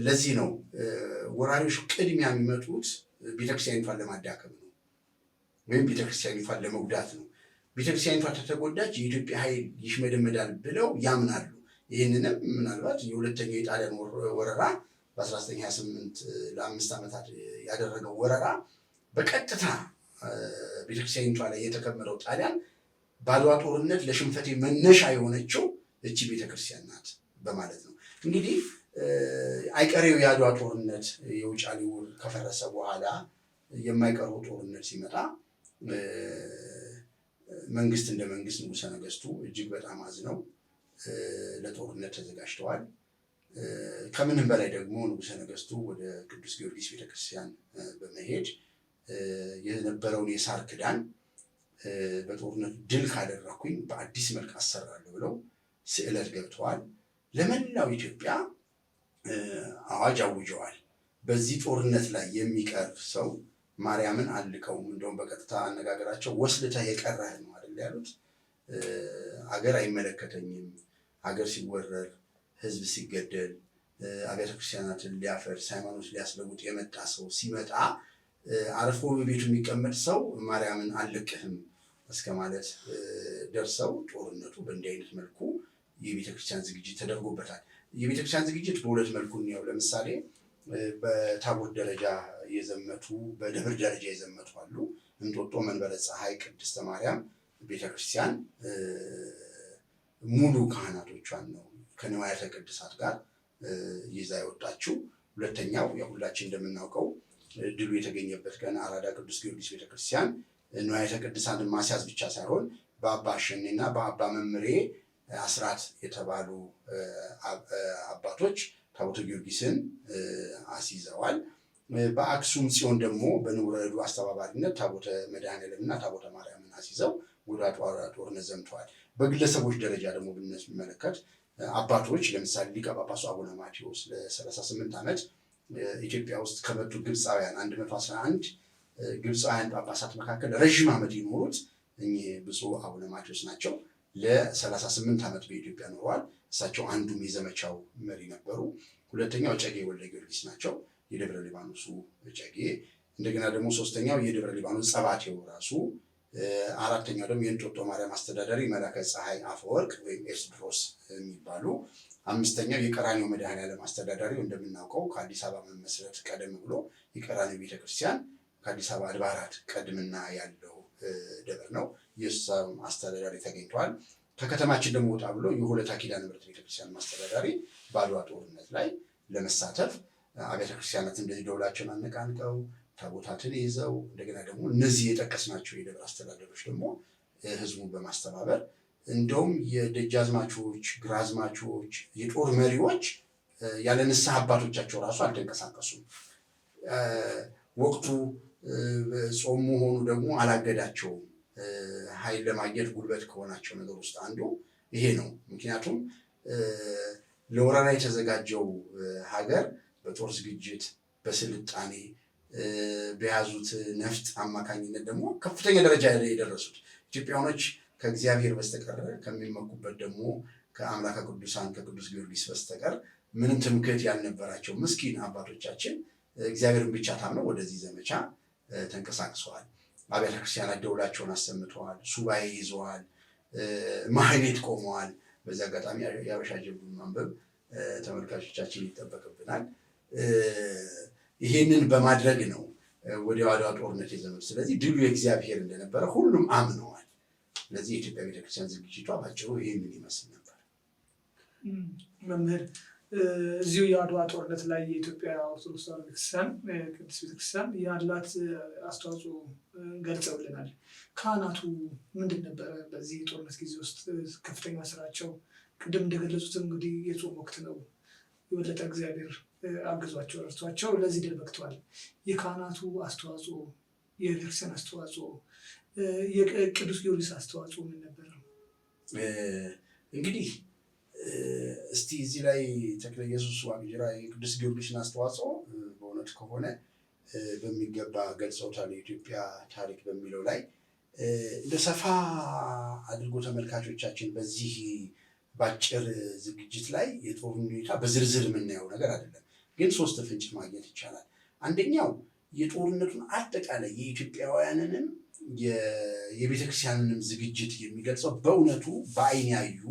ለዚህ ነው ወራሪዎች ቅድሚያ የሚመጡት ቤተክርስቲያኒቷን ለማዳከም ነው፣ ወይም ቤተክርስቲያኒቷን ለመጉዳት ነው። ቤተክርስቲያኒቷ ተተጎዳች የኢትዮጵያ ኃይል ይሽመደመዳል ብለው ያምናሉ። ይህንንም ምናልባት የሁለተኛው የጣሊያን ወረራ በ1928 ለ5 ዓመታት ያደረገው ወረራ በቀጥታ ቤተክርስቲያኒቷ ላይ የተከመረው ጣሊያን በአድዋ ጦርነት ለሽንፈቴ መነሻ የሆነችው እቺ ቤተክርስቲያን ናት በማለት ነው። እንግዲህ አይቀሬው የአድዋ ጦርነት የውጫሌ ውል ከፈረሰ በኋላ የማይቀረው ጦርነት ሲመጣ መንግስት እንደ መንግስት ንጉሠ ነገሥቱ እጅግ በጣም አዝነው ለጦርነት ተዘጋጅተዋል። ከምንም በላይ ደግሞ ንጉሠ ነገሥቱ ወደ ቅዱስ ጊዮርጊስ ቤተክርስቲያን በመሄድ የነበረውን የሳር ክዳን በጦርነት ድል ካደረኩኝ በአዲስ መልክ አሰራለሁ ብለው ስዕለት ገብተዋል። ለመላው ኢትዮጵያ አዋጅ አውጀዋል። በዚህ ጦርነት ላይ የሚቀርብ ሰው ማርያምን አልከውም። እንደውም በቀጥታ አነጋገራቸው ወስልተህ የቀረህ ነው አይደል ያሉት። አገር አይመለከተኝም፣ አገር ሲወረር፣ ህዝብ ሲገደል፣ አብያተ ክርስቲያናትን ሊያፈርስ ሃይማኖት ሊያስለውጥ የመጣ ሰው ሲመጣ አርፎ በቤቱ የሚቀመጥ ሰው ማርያምን አልለቅህም እስከ ማለት ደርሰው ጦርነቱ በእንዲህ አይነት መልኩ የቤተክርስቲያን ዝግጅት ተደርጎበታል። የቤተክርስቲያን ዝግጅት በሁለት መልኩ እንየው። ለምሳሌ በታቦት ደረጃ የዘመቱ በደብር ደረጃ የዘመቱ አሉ። እንጦጦ መንበረ ፀሐይ ቅድስተ ማርያም ቤተክርስቲያን ሙሉ ካህናቶቿን ነው ከንዋያተ ቅድሳት ጋር ይዛ የወጣችው። ሁለተኛው የሁላችን እንደምናውቀው ድሉ የተገኘበት ቀን አራዳ ቅዱስ ጊዮርጊስ ቤተክርስቲያን ንዋያተ ቅድሳትን ማስያዝ ብቻ ሳይሆን በአባ አሸኔና በአባ መምሬ አስራት የተባሉ አባቶች ታቦተ ጊዮርጊስን አስይዘዋል። በአክሱም ጽዮን ደግሞ በንቡረ እዱ አስተባባሪነት ታቦተ መድኃኔዓለምና ታቦተ ማርያምን አስይዘው ወደ አድዋ ጦርነት ዘምተዋል። በግለሰቦች ደረጃ ደግሞ ብንመለከት አባቶች ለምሳሌ ሊቀ ጳጳሱ አቡነ ማቴዎስ ለ38 ዓመት ኢትዮጵያ ውስጥ ከመጡ ግብፃውያን 111 ግብፃውያን ጳጳሳት መካከል ረዥም ዓመት የኖሩት እኚህ ብፁዕ አቡነ ማቴዎስ ናቸው። ለ38 ዓመት በኢትዮጵያ ኖረዋል። እሳቸው አንዱም የዘመቻው መሪ ነበሩ። ሁለተኛው እጨጌ ወልደ ጊዮርጊስ ናቸው፣ የደብረ ሊባኖሱ እጨጌ። እንደገና ደግሞ ሶስተኛው የደብረ ሊባኖስ ጸባቴው ራሱ፣ አራተኛው ደግሞ የእንጦጦ ማርያም አስተዳዳሪ መላከ ፀሐይ አፈወርቅ ወይም ኤስድሮስ የሚባሉ፣ አምስተኛው የቀራኒዮ መድኃኔዓለም አስተዳዳሪው እንደምናውቀው ከአዲስ አበባ መመስረት ቀደም ብሎ የቀራኒዮ ቤተክርስቲያን ከአዲስ አበባ አድባራት ቀድምና ያለው ደብር ነው። የእሷም አስተዳዳሪ ተገኝተዋል። ከከተማችን ደግሞ ወጣ ብሎ የሆለታ ኪዳነ ምሕረት ቤተክርስቲያን አስተዳዳሪ በአድዋ ጦርነት ላይ ለመሳተፍ አብያተ ክርስቲያናት እንደዚህ ደውላቸውን አነቃንቀው ታቦታትን ይዘው እንደገና ደግሞ እነዚህ የጠቀስናቸው የደብር አስተዳደሮች ደግሞ ህዝቡን በማስተባበር እንደውም የደጃዝማቾች ግራዝማቾች፣ የጦር መሪዎች ያለ ንስሐ አባቶቻቸው ራሱ አልተንቀሳቀሱም። ወቅቱ ጾም መሆኑ ደግሞ አላገዳቸውም። ኃይል ለማግኘት ጉልበት ከሆናቸው ነገር ውስጥ አንዱ ይሄ ነው። ምክንያቱም ለወረራ የተዘጋጀው ሀገር በጦር ዝግጅት፣ በስልጣኔ በያዙት ነፍጥ አማካኝነት ደግሞ ከፍተኛ ደረጃ የደረሱት ኢትዮጵያውያኖች ከእግዚአብሔር በስተቀር ከሚመኩበት ደግሞ ከአምላከ ቅዱሳን ከቅዱስ ጊዮርጊስ በስተቀር ምንም ትምክህት ያልነበራቸው ምስኪን አባቶቻችን እግዚአብሔርን ብቻ ታምነው ወደዚህ ዘመቻ ተንቀሳቅሰዋል። አብያተ ክርስቲያናት ደውላቸውን አሰምተዋል። ሱባኤ ይዘዋል። ማህሌት ቆመዋል። በዚህ አጋጣሚ የአበሻ ጀብዱን ማንበብ ተመልካቾቻችን ይጠበቅብናል። ይሄንን በማድረግ ነው ወደ አድዋ ጦርነት የዘመቱ። ስለዚህ ድሉ የእግዚአብሔር እንደነበረ ሁሉም አምነዋል። ስለዚህ የኢትዮጵያ ቤተክርስቲያን ዝግጅቷ ባጭሩ ይህንን ይመስል ነበር። መምህር እዚሁ የአድዋ ጦርነት ላይ የኢትዮጵያ ኦርቶዶክስ ተዋሕዶ ቤተክርስቲያን ቅድስት ቤተክርስቲያን ያላት አስተዋጽኦ ገልጸውልናል። ካህናቱ ምንድን ነበረ በዚህ ጦርነት ጊዜ ውስጥ ከፍተኛ ስራቸው? ቅድም እንደገለጹት እንግዲህ የጾም ወቅት ነው። የበለጠ እግዚአብሔር አግዟቸው ረድቷቸው ለዚህ ድል በቅተዋል። የካህናቱ አስተዋጽኦ፣ የቤተክርስቲያን አስተዋጽኦ፣ የቅዱስ ጊዮርጊስ አስተዋጽኦ ምን ነበረ? እንግዲህ እስቲ እዚህ ላይ ተክለ ኢየሱስ ዋቅጅራ የቅዱስ ጊዮርጊስን አስተዋጽኦ በእውነት ከሆነ በሚገባ ገልጸውታል። የኢትዮጵያ ታሪክ በሚለው ላይ እንደ ሰፋ አድርጎ ተመልካቾቻችን በዚህ ባጭር ዝግጅት ላይ የጦሩን ሁኔታ በዝርዝር የምናየው ነገር አይደለም፣ ግን ሶስት ፍንጭ ማግኘት ይቻላል። አንደኛው የጦርነቱን አጠቃላይ የኢትዮጵያውያንንም የቤተክርስቲያንንም ዝግጅት የሚገልጸው በእውነቱ በአይን ያዩ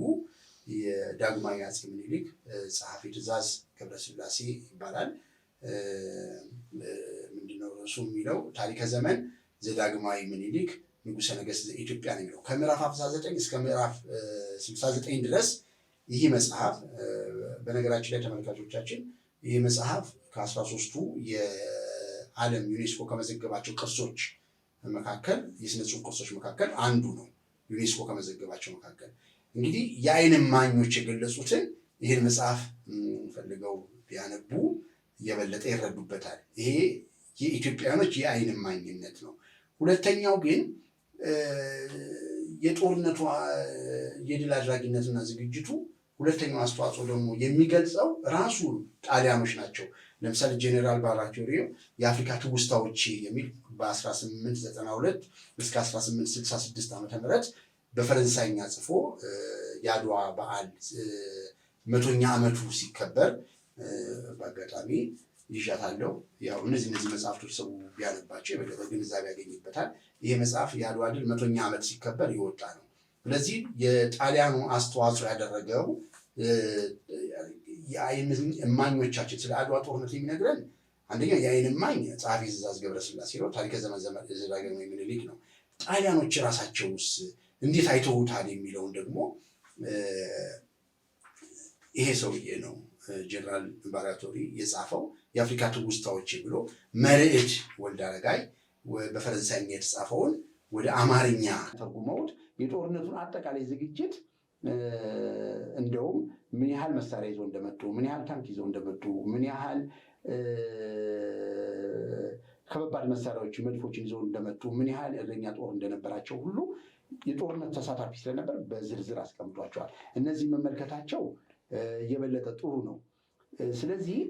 የዳግማዊ አፄ ምኒልክ ጸሐፊ ትእዛዝ ገብረስላሴ ይባላል። ምንድነው ርዕሱ የሚለው? ታሪከ ዘመን ዘዳግማዊ ምኒልክ ንጉሠ ነገሥት ዘኢትዮጵያ ነው የሚለው። ከምዕራፍ 59 እስከ ምዕራፍ 69 ድረስ ይህ መጽሐፍ፣ በነገራችን ላይ ተመልካቾቻችን፣ ይህ መጽሐፍ ከ13ቱ የዓለም ዩኔስኮ ከመዘገባቸው ቅርሶች መካከል፣ የስነ ጽሑፍ ቅርሶች መካከል አንዱ ነው። ዩኔስኮ ከመዘገባቸው መካከል እንግዲህ የዓይን እማኞች የገለጹትን ይህን መጽሐፍ ፈልገው ቢያነቡ የበለጠ ይረዱበታል። ይሄ የኢትዮጵያውያኖች የዓይን እማኝነት ነው። ሁለተኛው ግን የጦርነቱ የድል አድራጊነትና ዝግጅቱ ሁለተኛው አስተዋጽኦ ደግሞ የሚገልጸው ራሱ ጣሊያኖች ናቸው። ለምሳሌ ጄኔራል ባራቶሪ የአፍሪካ ትውስታዎች የሚል በ1892 እስከ 1866 ዓ.ም በፈረንሳይኛ ጽፎ የአድዋ በዓል 100ኛ ዓመቱ ሲከበር በአጋጣሚ ይዣታለሁ። ያው እነዚህ መጽሐፍቶች ሰው ቢያነባቸው የበለጠ ግንዛቤ ያገኝበታል። ይሄ መጽሐፍ የአድዋ ድል 100ኛ ዓመት ሲከበር የወጣ ነው። ስለዚህ የጣሊያኑ አስተዋጽኦ ያደረገው የዓይን እማኞቻችን ስለ አድዋ ጦርነት የሚነግረን አንደኛ የዓይን እማኝ ጸሐፊ ትእዛዝ ገብረስላሴ ነው። ታሪከ ዘመን ዘዳግማዊ ምኒልክ ነው። ጣሊያኖች ራሳቸውስ እንዴት አይተውታል የሚለውን ደግሞ ይሄ ሰውዬ ነው፣ ጀነራል ባራቶሪ የጻፈው የአፍሪካ ትውስታዎች ብሎ መርዕድ ወልደ አረጋይ በፈረንሳይኛ የተጻፈውን ወደ አማርኛ ተርጉመውት የጦርነቱን አጠቃላይ ዝግጅት፣ እንደውም ምን ያህል መሳሪያ ይዘው እንደመጡ፣ ምን ያህል ታንክ ይዘው እንደመጡ፣ ምን ያህል ከባባድ መሳሪያዎች መድፎችን ይዘው እንደመጡ፣ ምን ያህል እግረኛ ጦር እንደነበራቸው ሁሉ የጦርነት ተሳታፊ ስለነበር በዝርዝር አስቀምጧቸዋል። እነዚህ መመልከታቸው የበለጠ ጥሩ ነው። ስለዚህ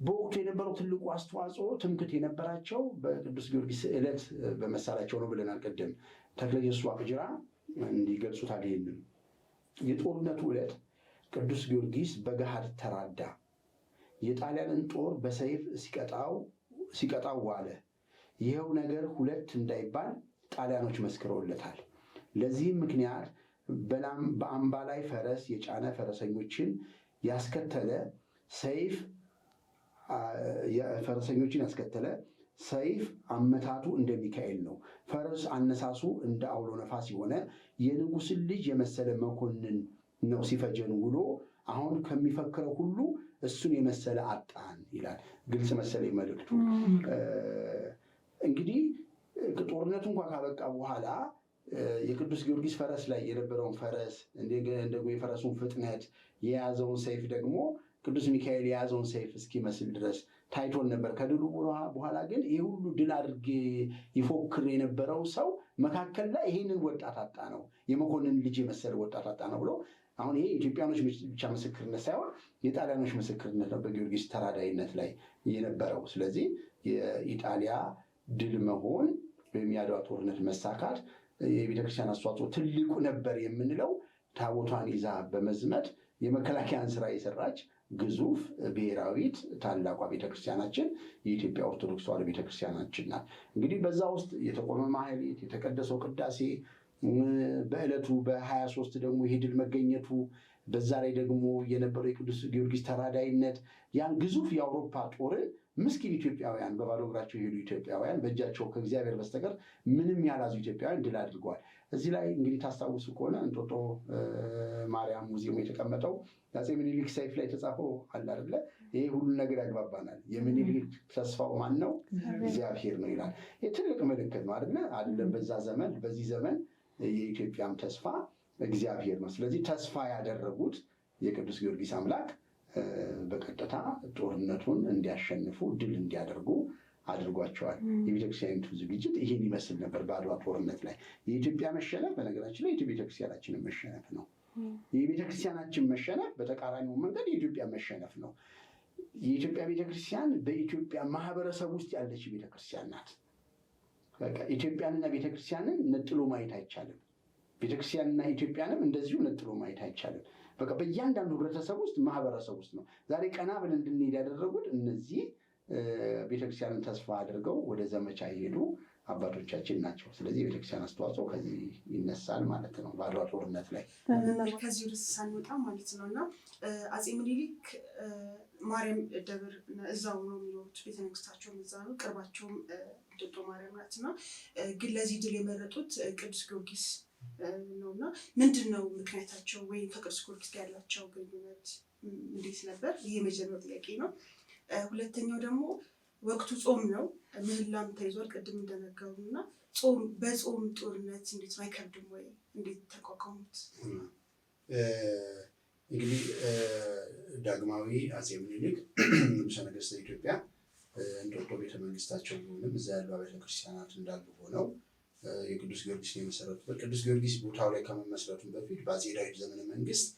በወቅቱ የነበረው ትልቁ አስተዋጽኦ ትምክት የነበራቸው በቅዱስ ጊዮርጊስ ዕለት በመሳላቸው ነው ብለናል ቅድም። ተክለ ኢየሱስ ዋቅጅራ እንዲገልጹታል ይሄንን፦ የጦርነቱ ዕለት ቅዱስ ጊዮርጊስ በገሃድ ተራዳ፣ የጣሊያንን ጦር በሰይፍ ሲቀጣው ዋለ። ይኸው ነገር ሁለት እንዳይባል ጣሊያኖች መስክረውለታል። ለዚህም ምክንያት በአምባ ላይ ፈረስ የጫነ ፈረሰኞችን ያስከተለ ሰይፍ ፈረሰኞችን ያስከተለ ሰይፍ አመታቱ እንደ ሚካኤል ነው። ፈረስ አነሳሱ እንደ አውሎ ነፋስ የሆነ የንጉስን ልጅ የመሰለ መኮንን ነው ሲፈጀን ውሎ፣ አሁን ከሚፈክረው ሁሉ እሱን የመሰለ አጣን ይላል። ግልጽ መሰለኝ መልእክቱ። እንግዲህ ጦርነቱ እንኳ ካበቃ በኋላ የቅዱስ ጊዮርጊስ ፈረስ ላይ የነበረውን ፈረስ፣ ደግሞ የፈረሱን ፍጥነት፣ የያዘውን ሰይፍ ደግሞ ቅዱስ ሚካኤል የያዘውን ሰይፍ እስኪመስል ድረስ ታይቶን ነበር። ከድሉ በኋላ ግን ይህ ሁሉ ድል አድርጌ ይፎክር የነበረው ሰው መካከል ላይ ይህንን ወጣት አጣ ነው፣ የመኮንን ልጅ የመሰለ ወጣት አጣ ነው ብሎ፣ አሁን ይሄ የኢትዮጵያኖች ብቻ ምስክርነት ሳይሆን የጣሊያኖች ምስክርነት ነው በጊዮርጊስ ተራዳይነት ላይ የነበረው። ስለዚህ የኢጣሊያ ድል መሆን ወይም የአድዋ ጦርነት መሳካት የቤተክርስቲያን አስተዋጽኦ ትልቁ ነበር የምንለው ታቦቷን ይዛ በመዝመት የመከላከያን ስራ የሰራች ግዙፍ ብሔራዊት ታላቋ ቤተክርስቲያናችን የኢትዮጵያ ኦርቶዶክስ ተዋሕዶ ቤተክርስቲያናችን ናት። እንግዲህ በዛ ውስጥ የተቆመ ማህሌት፣ የተቀደሰው ቅዳሴ፣ በዕለቱ በ23 ደግሞ ይሄ ድል መገኘቱ፣ በዛ ላይ ደግሞ የነበረው የቅዱስ ጊዮርጊስ ተራዳይነት ያን ግዙፍ የአውሮፓ ጦርን ምስኪን ኢትዮጵያውያን፣ በባዶ እግራቸው የሄዱ ኢትዮጵያውያን፣ በእጃቸው ከእግዚአብሔር በስተቀር ምንም ያላዙ ኢትዮጵያውያን ድል አድርገዋል። እዚህ ላይ እንግዲህ ታስታውሱ ከሆነ እንጦጦ ማርያም ሙዚየሙ የተቀመጠው የአፄ ምኒልክ ሰይፍ ላይ የተጻፈው አለ አይደለ? ይሄ ሁሉ ነገር ያግባባናል። የምኒልክ ተስፋው ማን ነው? እግዚአብሔር ነው ይላል። ይህ ትልቅ ምልክት ነው አይደለ? አይደለም በዛ ዘመን፣ በዚህ ዘመን የኢትዮጵያም ተስፋ እግዚአብሔር ነው። ስለዚህ ተስፋ ያደረጉት የቅዱስ ጊዮርጊስ አምላክ በቀጥታ ጦርነቱን እንዲያሸንፉ፣ ድል እንዲያደርጉ አድርጓቸዋል። የቤተክርስቲያኒቱ ዝግጅት ይህን ይመስል ነበር በአድዋ ጦርነት ላይ። የኢትዮጵያ መሸነፍ በነገራችን ላይ የቤተክርስቲያናችንን መሸነፍ ነው። የቤተክርስቲያናችን መሸነፍ በተቃራኒው መንገድ የኢትዮጵያ መሸነፍ ነው። የኢትዮጵያ ቤተክርስቲያን በኢትዮጵያ ማህበረሰብ ውስጥ ያለች ቤተክርስቲያን ናት። ኢትዮጵያንና ቤተክርስቲያንን ነጥሎ ማየት አይቻልም። ቤተክርስቲያንና ኢትዮጵያንም እንደዚሁ ነጥሎ ማየት አይቻልም። በቃ በእያንዳንዱ ህብረተሰብ ውስጥ፣ ማህበረሰብ ውስጥ ነው። ዛሬ ቀና ብለን እንድንሄድ ያደረጉት እነዚህ ቤተክርስቲያንን ተስፋ አድርገው ወደ ዘመቻ የሄዱ አባቶቻችን ናቸው። ስለዚህ የቤተክርስቲያን አስተዋጽኦ ከዚህ ይነሳል ማለት ነው በአድዋ ጦርነት ላይ። ከዚህ ርዕስ ሳንወጣ ማለት ነው እና አፄ ምኒልክ ማርያም ደብር እዛው ነው የሚኖሩት፣ ቤተመንግስታቸውም እዛ ነው፣ ቅርባቸውም እንጦጦ ማርያም ናት እና ግን ለዚህ ድል የመረጡት ቅዱስ ጊዮርጊስ ነው እና ምንድን ነው ምክንያታቸው ወይም ከቅዱስ ጊዮርጊስ ጋር ያላቸው ግንኙነት እንዴት ነበር? ይህ የመጀመሪያው ጥያቄ ነው። ሁለተኛው ደግሞ ወቅቱ ጾም ነው፣ ምህላም ተይዟል ቅድም እንደነገሩ እና ጾም በጾም ጦርነት እንዴት ነው አይከብድም ወይ? እንዴት ተቋቋሙት? እንግዲህ ዳግማዊ አፄ ምኒልክ ንጉሠ ነገሥተ ኢትዮጵያ እንጦጦ ቤተመንግስታቸው ቢሆንም እዛ ያሉ አብያተ ክርስቲያናት እንዳሉ ሆነው የቅዱስ ጊዮርጊስን የመሰረቱበት፣ ቅዱስ ጊዮርጊስ ቦታው ላይ ከመመስረቱም በፊት በአፄ ዳዊት ዘመነ መንግስት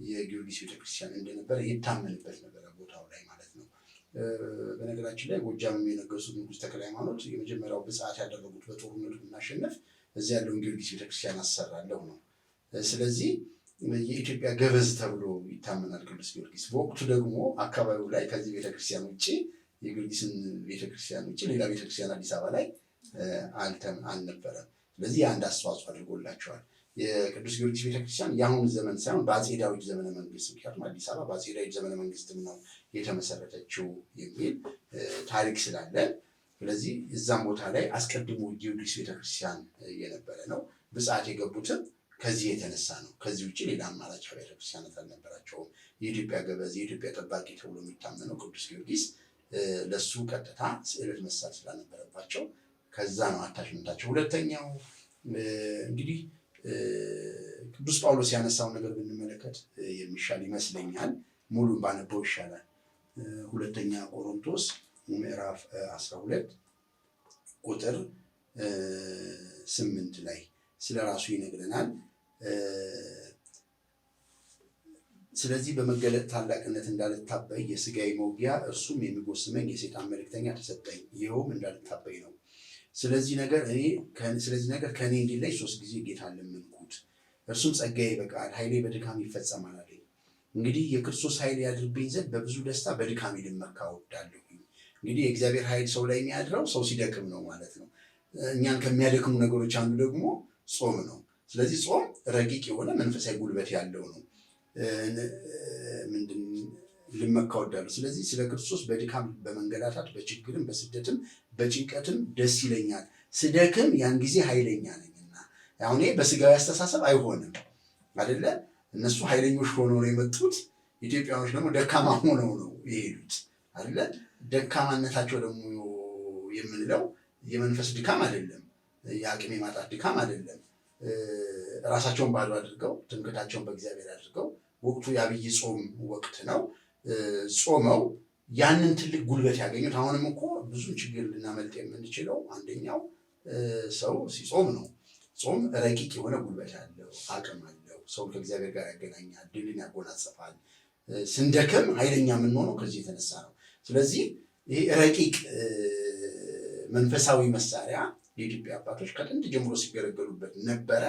የጊዮርጊስ ቤተክርስቲያን እንደነበረ ይታመንበት ነበረ ቦታው ላይ ማለት ነው። በነገራችን ላይ ጎጃም የነገሱት ንጉሥ ተክለ ሃይማኖት የመጀመሪያው ብፅዓት ያደረጉት በጦርነቱ ብናሸንፍ እዚያ ያለውን ጊዮርጊስ ቤተክርስቲያን አሰራለሁ ነው። ስለዚህ የኢትዮጵያ ገበዝ ተብሎ ይታመናል ቅዱስ ጊዮርጊስ። በወቅቱ ደግሞ አካባቢው ላይ ከዚህ ቤተክርስቲያን ውጭ፣ የጊዮርጊስን ቤተክርስቲያን ውጭ ሌላ ቤተክርስቲያን አዲስ አበባ ላይ አልነበረም። ስለዚህ የአንድ አስተዋጽኦ አድርጎላቸዋል። የቅዱስ ጊዮርጊስ ቤተክርስቲያን የአሁኑ ዘመን ሳይሆን በአፄ ዳዊት ዘመነ መንግስት፣ ምክንያቱም አዲስ አበባ በአፄ ዳዊት ዘመነ መንግስትም ነው የተመሰረተችው የሚል ታሪክ ስላለ፣ ስለዚህ እዛም ቦታ ላይ አስቀድሞ ጊዮርጊስ ቤተክርስቲያን የነበረ ነው። ብፅዓት የገቡትም ከዚህ የተነሳ ነው። ከዚህ ውጭ ሌላ አማራጭ አብያተ ክርስቲያናት አልነበራቸውም። የኢትዮጵያ ገበዝ፣ የኢትዮጵያ ጠባቂ ተብሎ የሚታመነው ቅዱስ ጊዮርጊስ ለሱ ቀጥታ ስዕለት መሳል ስላልነበረባቸው ከዛ ነው attachment ኣቸው። ሁለተኛው እንግዲህ ቅዱስ ጳውሎስ ያነሳውን ነገር ብንመለከት የሚሻል ይመስለኛል። ሙሉን ባነበው ይሻላል። ሁለተኛ ቆሮንቶስ ምዕራፍ 12 ቁጥር 8 ላይ ስለ ራሱ ይነግረናል። ስለዚህ በመገለጥ ታላቅነት እንዳልታበይ የስጋዬ መውጊያ እርሱም የሚጎስመኝ የሰይጣን መልእክተኛ ተሰጠኝ፣ ይኸውም እንዳልታበይ ነው። ስለዚህ ነገር ከእኔ እንዲለይ 3 ጊዜ ጌታን ለመንኩት፣ እርሱም ጸጋዬ ይበቃል፣ ኃይሌ በድካም ይፈጸማል አለኝ። እንግዲህ የክርስቶስ ኃይል ያድርብኝ ዘንድ በብዙ ደስታ በድካሜ ልመካ እወዳለሁ። እንግዲህ የእግዚአብሔር ኃይል ሰው ላይ የሚያድረው ሰው ሲደክም ነው ማለት ነው። እኛን ከሚያደክሙ ነገሮች አንዱ ደግሞ ጾም ነው። ስለዚህ ጾም ረቂቅ የሆነ መንፈሳዊ ጉልበት ያለው ነው። ምንድን ልመካ እወዳለሁ። ስለዚህ ስለ ክርስቶስ በድካም በመንገላታት በችግርም በስደትም በጭንቀትም ደስ ይለኛል። ስደክም ያን ጊዜ ኃይለኛ ነኝና። አሁን ይሄ በስጋዊ አስተሳሰብ አይሆንም አይደለ? እነሱ ኃይለኞች ሆነው ነው የመጡት። ኢትዮጵያኖች ደግሞ ደካማ ሆነው ነው የሄዱት አይደለ? ደካማነታቸው ደግሞ የምንለው የመንፈስ ድካም አይደለም፣ የአቅም የማጣት ድካም አይደለም። ራሳቸውን ባዶ አድርገው ትምክህታቸውን በእግዚአብሔር አድርገው፣ ወቅቱ የአብይ ጾም ወቅት ነው። ጾመው ያንን ትልቅ ጉልበት ያገኙት። አሁንም እኮ ብዙ ችግር ልናመልጥ የምንችለው አንደኛው ሰው ሲጾም ነው። ጾም ረቂቅ የሆነ ጉልበት አለው፣ አቅም አለው። ሰውን ከእግዚአብሔር ጋር ያገናኛል፣ ድልን ያጎናጽፋል። ስንደክም ኃይለኛ የምንሆነው ከዚህ የተነሳ ነው። ስለዚህ ይህ ረቂቅ መንፈሳዊ መሳሪያ የኢትዮጵያ አባቶች ከጥንት ጀምሮ ሲገለገሉበት ነበረ።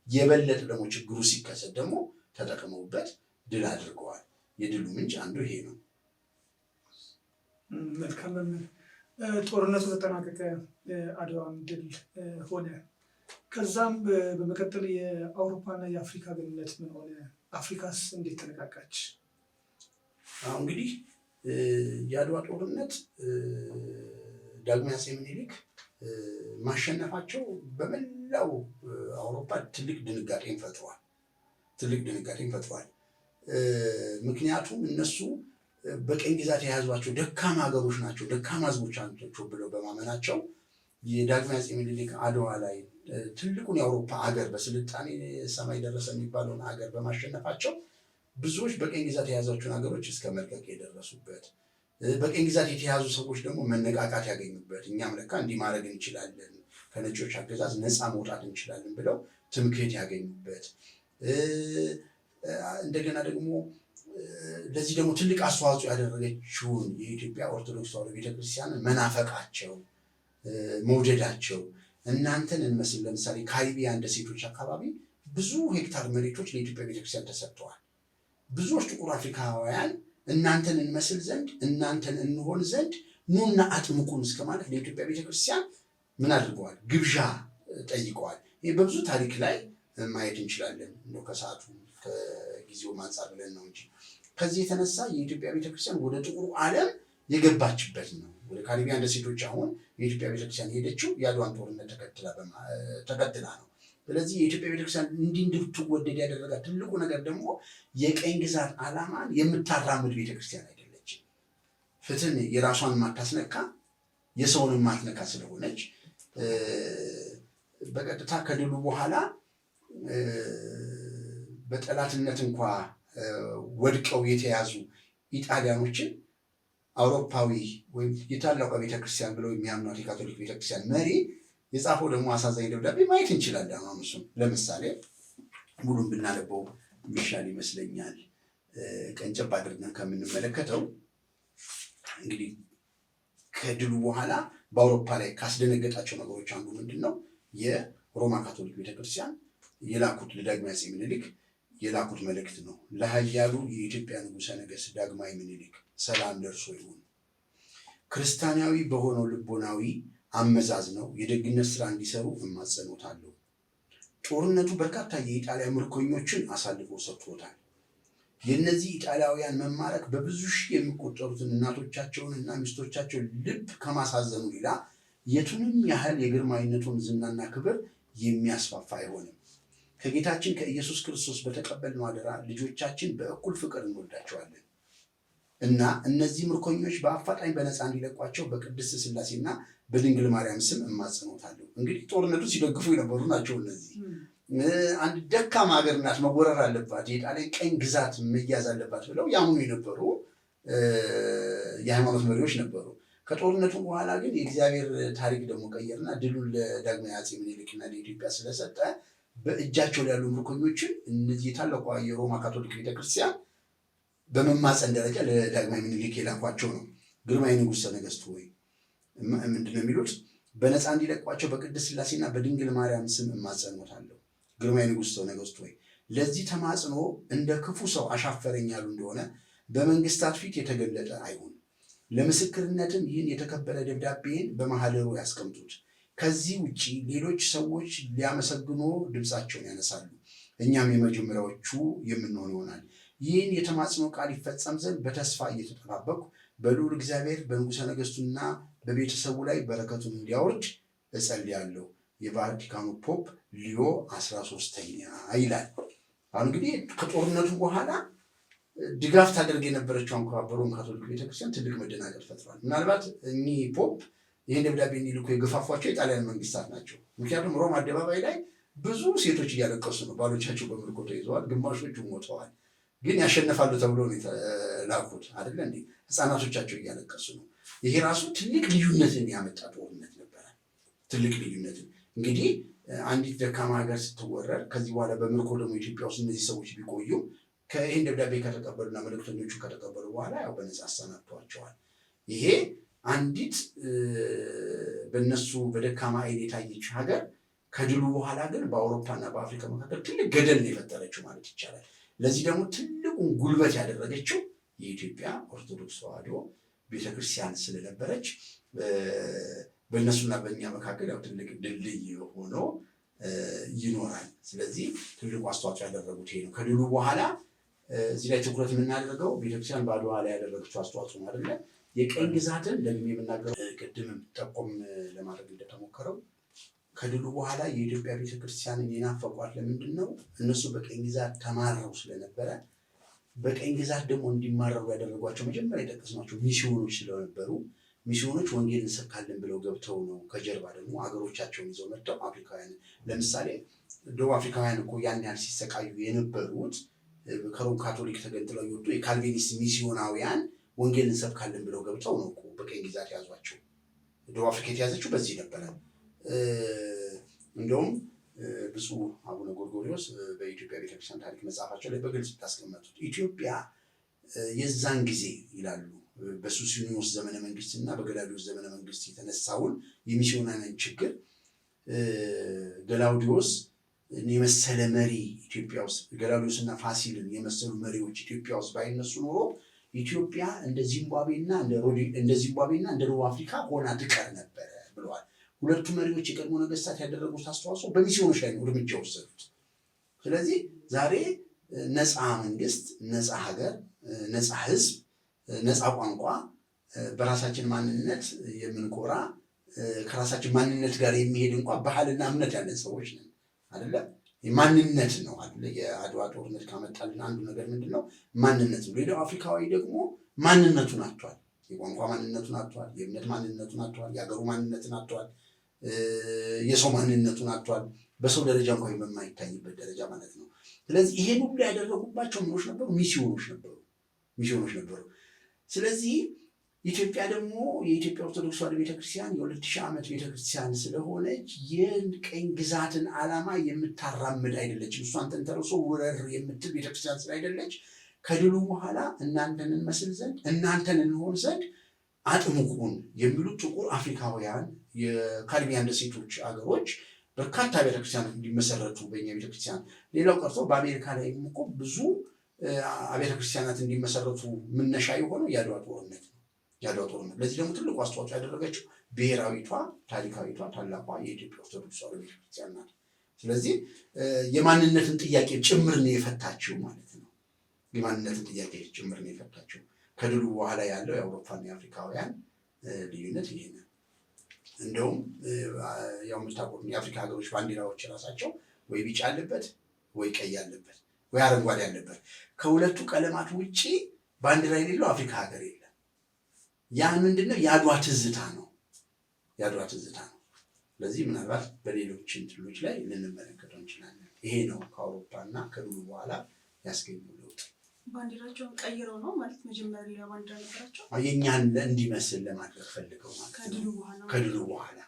የበለጠ ደግሞ ችግሩ ሲከሰት ደግሞ ተጠቅመውበት ድል አድርገዋል። የድሉ ምንጭ አንዱ ይሄ ነው። መልካም መምህር፣ ጦርነቱ ተጠናቀቀ፣ አድዋም ድል ሆነ። ከዛም በመቀጠል የአውሮፓና የአፍሪካ ግንኙነት ምን ሆነ? አፍሪካስ እንዴት ተነቃቃች? አሁን እንግዲህ የአድዋ ጦርነት ዳግማዊ አፄ ምኒልክ ማሸነፋቸው በመላው አውሮፓ ትልቅ ድንጋጤን ፈጥሯል። ትልቅ ድንጋጤን ፈጥሯል። ምክንያቱም እነሱ በቅኝ ግዛት የያዟቸው ደካማ ሀገሮች ናቸው፣ ደካማ ህዝቦች ናቸው ብለው በማመናቸው የዳግማዊ አፄ ምኒልክ አድዋ ላይ ትልቁን የአውሮፓ ሀገር፣ በስልጣኔ ሰማይ ደረሰ የሚባለውን ሀገር በማሸነፋቸው ብዙዎች በቅኝ ግዛት የያዟቸውን ሀገሮች እስከ መልቀቅ የደረሱበት፣ በቅኝ ግዛት የተያዙ ሰዎች ደግሞ መነቃቃት ያገኙበት፣ እኛም ለካ እንዲህ ማድረግ እንችላለን፣ ከነጮች አገዛዝ ነፃ መውጣት እንችላለን ብለው ትምክህት ያገኙበት፣ እንደገና ደግሞ ለዚህ ደግሞ ትልቅ አስተዋጽኦ ያደረገችውን የኢትዮጵያ ኦርቶዶክስ ተዋሕዶ ቤተክርስቲያንን መናፈቃቸው፣ መውደዳቸው፣ እናንተን እንመስል፣ ለምሳሌ ካሪቢያን ደሴቶች አካባቢ ብዙ ሄክታር መሬቶች ለኢትዮጵያ ቤተክርስቲያን ተሰጥተዋል። ብዙዎች ጥቁር አፍሪካውያን እናንተን እንመስል ዘንድ፣ እናንተን እንሆን ዘንድ ኑና አጥምቁን እስከ ማለት ለኢትዮጵያ ቤተክርስቲያን ምን አድርገዋል? ግብዣ ጠይቀዋል። ይህ በብዙ ታሪክ ላይ ማየት እንችላለን። እንደው ከሰዓቱ ከጊዜው አንጻር ብለን ነው እንጂ ከዚህ የተነሳ የኢትዮጵያ ቤተክርስቲያን ወደ ጥቁሩ ዓለም የገባችበት ነው። ወደ ካሪቢያን ደሴቶች አሁን የኢትዮጵያ ቤተክርስቲያን የሄደችው የአድዋን ጦርነት ተከትላ ነው። ስለዚህ የኢትዮጵያ ቤተክርስቲያን እንዲህ እንድትወደድ ያደረጋት ትልቁ ነገር ደግሞ የቀኝ ግዛት ዓላማን የምታራምድ ቤተክርስቲያን አይደለችም። ፍትህን የራሷን የማታስነካ የሰውን የማትነካ ስለሆነች በቀጥታ ከድሉ በኋላ በጠላትነት እንኳ ወድቀው የተያዙ ኢጣሊያኖችን አውሮፓዊ ወይም የታላቋ ቤተክርስቲያን ብለው የሚያምኗት የካቶሊክ ቤተክርስቲያን መሪ የጻፈው ደግሞ አሳዛኝ ደብዳቤ ማየት እንችላለን። አሁን እሱም ለምሳሌ ሙሉን ብናነበው የሚሻል ይመስለኛል። ቀንጨብ አድርገን ከምንመለከተው እንግዲህ ከድሉ በኋላ በአውሮፓ ላይ ካስደነገጣቸው ነገሮች አንዱ ምንድን ነው? የሮማ ካቶሊክ ቤተክርስቲያን የላኩት ለዳግማዊ አፄ ምኒልክ የላኩት መልእክት ነው። ለኃያሉ የኢትዮጵያ ንጉሠ ነገሥት ዳግማዊ ምኒልክ ሰላም ደርሶ ይሁን። ክርስቲያናዊ በሆነው ልቦናዊ አመዛዝ ነው የደግነት ስራ እንዲሰሩ እማጸኖታለሁ። ጦርነቱ በርካታ የኢጣሊያ ምርኮኞችን አሳልፎ ሰጥቶታል። የእነዚህ ኢጣሊያውያን መማረክ በብዙ ሺህ የሚቆጠሩትን እናቶቻቸውን እና ሚስቶቻቸውን ልብ ከማሳዘኑ ሌላ የቱንም ያህል የግርማዊነቱን ዝናና ክብር የሚያስፋፋ አይሆንም። ከጌታችን ከኢየሱስ ክርስቶስ በተቀበልነው አደራ ልጆቻችን በእኩል ፍቅር እንወዳቸዋለን እና እነዚህ ምርኮኞች በአፋጣኝ በነፃ እንዲለቋቸው በቅድስት ሥላሴና በድንግል ማርያም ስም እማጸኖታለሁ። እንግዲህ ጦርነቱ ሲደግፉ የነበሩ ናቸው እነዚህ። አንድ ደካማ ሀገር ናት፣ መወረር አለባት፣ የጣሊያን ቀኝ ግዛት መያዝ አለባት ብለው ያምኑ የነበሩ የሃይማኖት መሪዎች ነበሩ። ከጦርነቱ በኋላ ግን የእግዚአብሔር ታሪክ ደግሞ ቀየርና ድሉን ለዳግማዊ አፄ ምኒልክና ለኢትዮጵያ ስለሰጠ በእጃቸው ላይ ያሉ ምርኮኞችን እነዚህ የታላቋ የሮማ ካቶሊክ ቤተክርስቲያን በመማፀን ደረጃ ለዳግማዊ ምኒልክ የላኳቸው ነው። ግርማዊ ንጉሠ ነገሥት ሆይ ምንድን ነው የሚሉት? በነፃ እንዲለቋቸው በቅድስት ሥላሴና በድንግል ማርያም ስም እማጸኖታለሁ። ግርማዊ ንጉሠ ነገሥት ሆይ ለዚህ ተማጽኖ እንደ ክፉ ሰው አሻፈረኝ ያሉ እንደሆነ በመንግስታት ፊት የተገለጠ አይሁን። ለምስክርነትም ይህን የተከበረ ደብዳቤን በማህደሩ ያስቀምጡት። ከዚህ ውጭ ሌሎች ሰዎች ሊያመሰግኑ ድምፃቸውን ያነሳሉ፣ እኛም የመጀመሪያዎቹ የምንሆን ይሆናል። ይህን የተማጽኖ ቃል ይፈጸም ዘንድ በተስፋ እየተጠባበቁ በልዑል እግዚአብሔር በንጉሠ ነገሥቱና በቤተሰቡ ላይ በረከቱን እንዲያወርድ እጸልያለሁ። የቫቲካኑ ፖፕ ሊዮ 13ኛ ይላል። አሁን እንግዲህ ከጦርነቱ በኋላ ድጋፍ ታደርግ የነበረችው እንኳ በሮም ካቶሊክ ቤተክርስቲያን ትልቅ መደናገጥ ፈጥሯል። ምናልባት እኚህ ፖፕ ይህን ደብዳቤ እንዲልኩ የገፋፏቸው የጣሊያን መንግስታት ናቸው። ምክንያቱም ሮም አደባባይ ላይ ብዙ ሴቶች እያለቀሱ ነው። ባሎቻቸው በምርኮ ተይዘዋል፣ ግማሾቹ ሞተዋል። ግን ያሸንፋሉ ተብሎ ነው የተላኩት አይደለ እንዴ? ህፃናቶቻቸው እያለቀሱ ነው። ይሄ ራሱ ትልቅ ልዩነትን ያመጣ ጦርነት ነበረ። ትልቅ ልዩነትን እንግዲህ አንዲት ደካማ ሀገር ስትወረር ከዚህ በኋላ በምርኮ ደግሞ ኢትዮጵያ ውስጥ እነዚህ ሰዎች ቢቆዩ ይህን ደብዳቤ ከተቀበሉና መልእክተኞቹ ከተቀበሉ በኋላ ያው በነፃ አሰናብተዋቸዋል። ይሄ አንዲት በእነሱ በደካማ ዓይን የታየች ሀገር ከድሉ በኋላ ግን በአውሮፓና በአፍሪካ መካከል ትልቅ ገደል ነው የፈጠረችው ማለት ይቻላል። ለዚህ ደግሞ ትልቁን ጉልበት ያደረገችው የኢትዮጵያ ኦርቶዶክስ ተዋሕዶ ቤተክርስቲያን ስለነበረች በእነሱና በእኛ መካከል ያው ትልቅ ድልድይ ሆኖ ይኖራል። ስለዚህ ትልቁ አስተዋጽኦ ያደረጉት ይሄ ነው። ከድሉ በኋላ እዚህ ላይ ትኩረት የምናደርገው ቤተክርስቲያን በአድዋ ላይ ያደረገችው አስተዋጽኦ ነው አይደለ? የቀኝ ግዛትን ደግሜ የምናገረው ቅድምም ጠቆም ለማድረግ እንደተሞከረው ከድሉ በኋላ የኢትዮጵያ ቤተክርስቲያንን የናፈቋት ለምንድን ነው? እነሱ በቀኝ ግዛት ተማረው ስለነበረ በቀኝ ግዛት ደግሞ እንዲማረሩ ያደረጓቸው መጀመሪያ የጠቀስናቸው ሚስዮኖች ስለነበሩ ሚስዮኖች ወንጌል እንሰብካለን ብለው ገብተው ነው። ከጀርባ ደግሞ አገሮቻቸውን ይዘው መጥተው አፍሪካውያን ለምሳሌ ደቡብ አፍሪካውያን እኮ ያን ያህል ሲሰቃዩ የነበሩት ከሮም ካቶሊክ ተገንጥለው የወጡ የካልቪኒስት ሚስዮናውያን ወንጌል እንሰብካለን ብለው ገብተው ነው እኮ በቀኝ ግዛት የያዟቸው። ደቡብ አፍሪካ የተያዘችው በዚህ ነበረ። እንደውም ብፁዕ አቡነ ጎርጎሪዎስ በኢትዮጵያ ቤተክርስቲያን ታሪክ መጽሐፋቸው ላይ በግልጽ እንዳስቀመጡት ኢትዮጵያ የዛን ጊዜ ይላሉ በሱሲኒዮስ ዘመነ መንግስት እና በገላውዲዮስ ዘመነ መንግስት የተነሳውን የሚስዮናውያን ችግር ገላውዲዮስ የመሰለ መሪ ኢትዮጵያ ውስጥ ገላውዲዮስ እና ፋሲልን የመሰሉ መሪዎች ኢትዮጵያ ውስጥ ባይነሱ ኖሮ ኢትዮጵያ እንደ ዚምባብዌና እንደ ዚምባብዌና እንደ ደቡብ አፍሪካ ሆና ትቀር ነበረ ብለዋል። ሁለቱ መሪዎች የቀድሞ ነገስታት ያደረጉት አስተዋጽኦ በሚስዮኖች ላይ ነው እርምጃ ወሰዱት። ስለዚህ ዛሬ ነፃ መንግስት፣ ነፃ ሀገር፣ ነፃ ህዝብ፣ ነፃ ቋንቋ፣ በራሳችን ማንነት የምንኮራ፣ ከራሳችን ማንነት ጋር የሚሄድ እንኳ ባህልና እምነት ያለን ሰዎች ነን አይደለ? ማንነት ነው አይደለ? የአድዋ ጦርነት ካመጣልን አንዱ ነገር ምንድን ነው? ማንነት ነው። ሌላው አፍሪካዊ ደግሞ ማንነቱን አጥቷል። የቋንቋ ማንነቱን አጥቷል። የእምነት ማንነቱን አጥቷል። የሀገሩ ማንነትን አጥቷል። የሰው ማንነቱን አጥቷል። በሰው ደረጃ እንኳ በማይታይበት ደረጃ ማለት ነው። ስለዚህ ይሄን ሁሉ ያደረጉባቸው ምኖች ነበሩ? ሚስዮኖች ነበሩ። ሚስዮኖች ነበሩ። ስለዚህ ኢትዮጵያ ደግሞ የኢትዮጵያ ኦርቶዶክስ ተዋሕዶ ቤተክርስቲያን የ2000 ዓመት ቤተክርስቲያን ስለሆነች የቅኝ ግዛትን ዓላማ የምታራምድ አይደለችም። እሷን ተንተርሶ ውረር የምትል ቤተክርስቲያን ስላይደለች ከድሉ በኋላ እናንተን እንመስል ዘንድ፣ እናንተን እንሆን ዘንድ አጥምቁን የሚሉ ጥቁር አፍሪካውያን የካሪቢያን ደሴቶች አገሮች በርካታ ቤተክርስቲያኖች እንዲመሰረቱ በኛ ቤተክርስቲያን፣ ሌላው ቀርቶ በአሜሪካ ላይ እኮ ብዙ አብያተ ክርስቲያናት እንዲመሰረቱ መነሻ የሆነው የአድዋ ጦርነት ነው። የአድዋ ጦርነት ለዚህ ደግሞ ትልቁ አስተዋጽኦ ያደረገችው ብሔራዊቷ፣ ታሪካዊቷ፣ ታላቋ የኢትዮጵያ ኦርቶዶክስ ተዋሕዶ ቤተክርስቲያን ናት። ስለዚህ የማንነትን ጥያቄ ጭምር ነው የፈታችው ማለት ነው። የማንነትን ጥያቄ ጭምር ነው የፈታችው። ከድሉ በኋላ ያለው የአውሮፓና የአፍሪካውያን ልዩነት ይሄ ነው። እንደውም ያው የምታውቁት የአፍሪካ ሀገሮች ባንዲራዎች ራሳቸው ወይ ቢጫ አለበት፣ ወይ ቀይ አለበት፣ ወይ አረንጓዴ አለበት። ከሁለቱ ቀለማት ውጪ ባንዲራ የሌለው አፍሪካ ሀገር የለም። ያ ምንድነው? የአድዋ ትዝታ ነው። የአድዋ ትዝታ ነው። ስለዚህ ምናልባት በሌሎች እንትኖች ላይ ልንመለከተው እንችላለን። ይሄ ነው ከአውሮፓ እና ከድሉ በኋላ ያስገኘው ለውጥ። ባንዲራቸውን ቀይረው ነው ማለት? መጀመሪያ ሌላ ባንዲራ ነበራቸው። የእኛን እንዲመስል ለማድረግ ፈልገው ማለት ነው። ከድሉ በኋላ። ከድሉ በኋላ።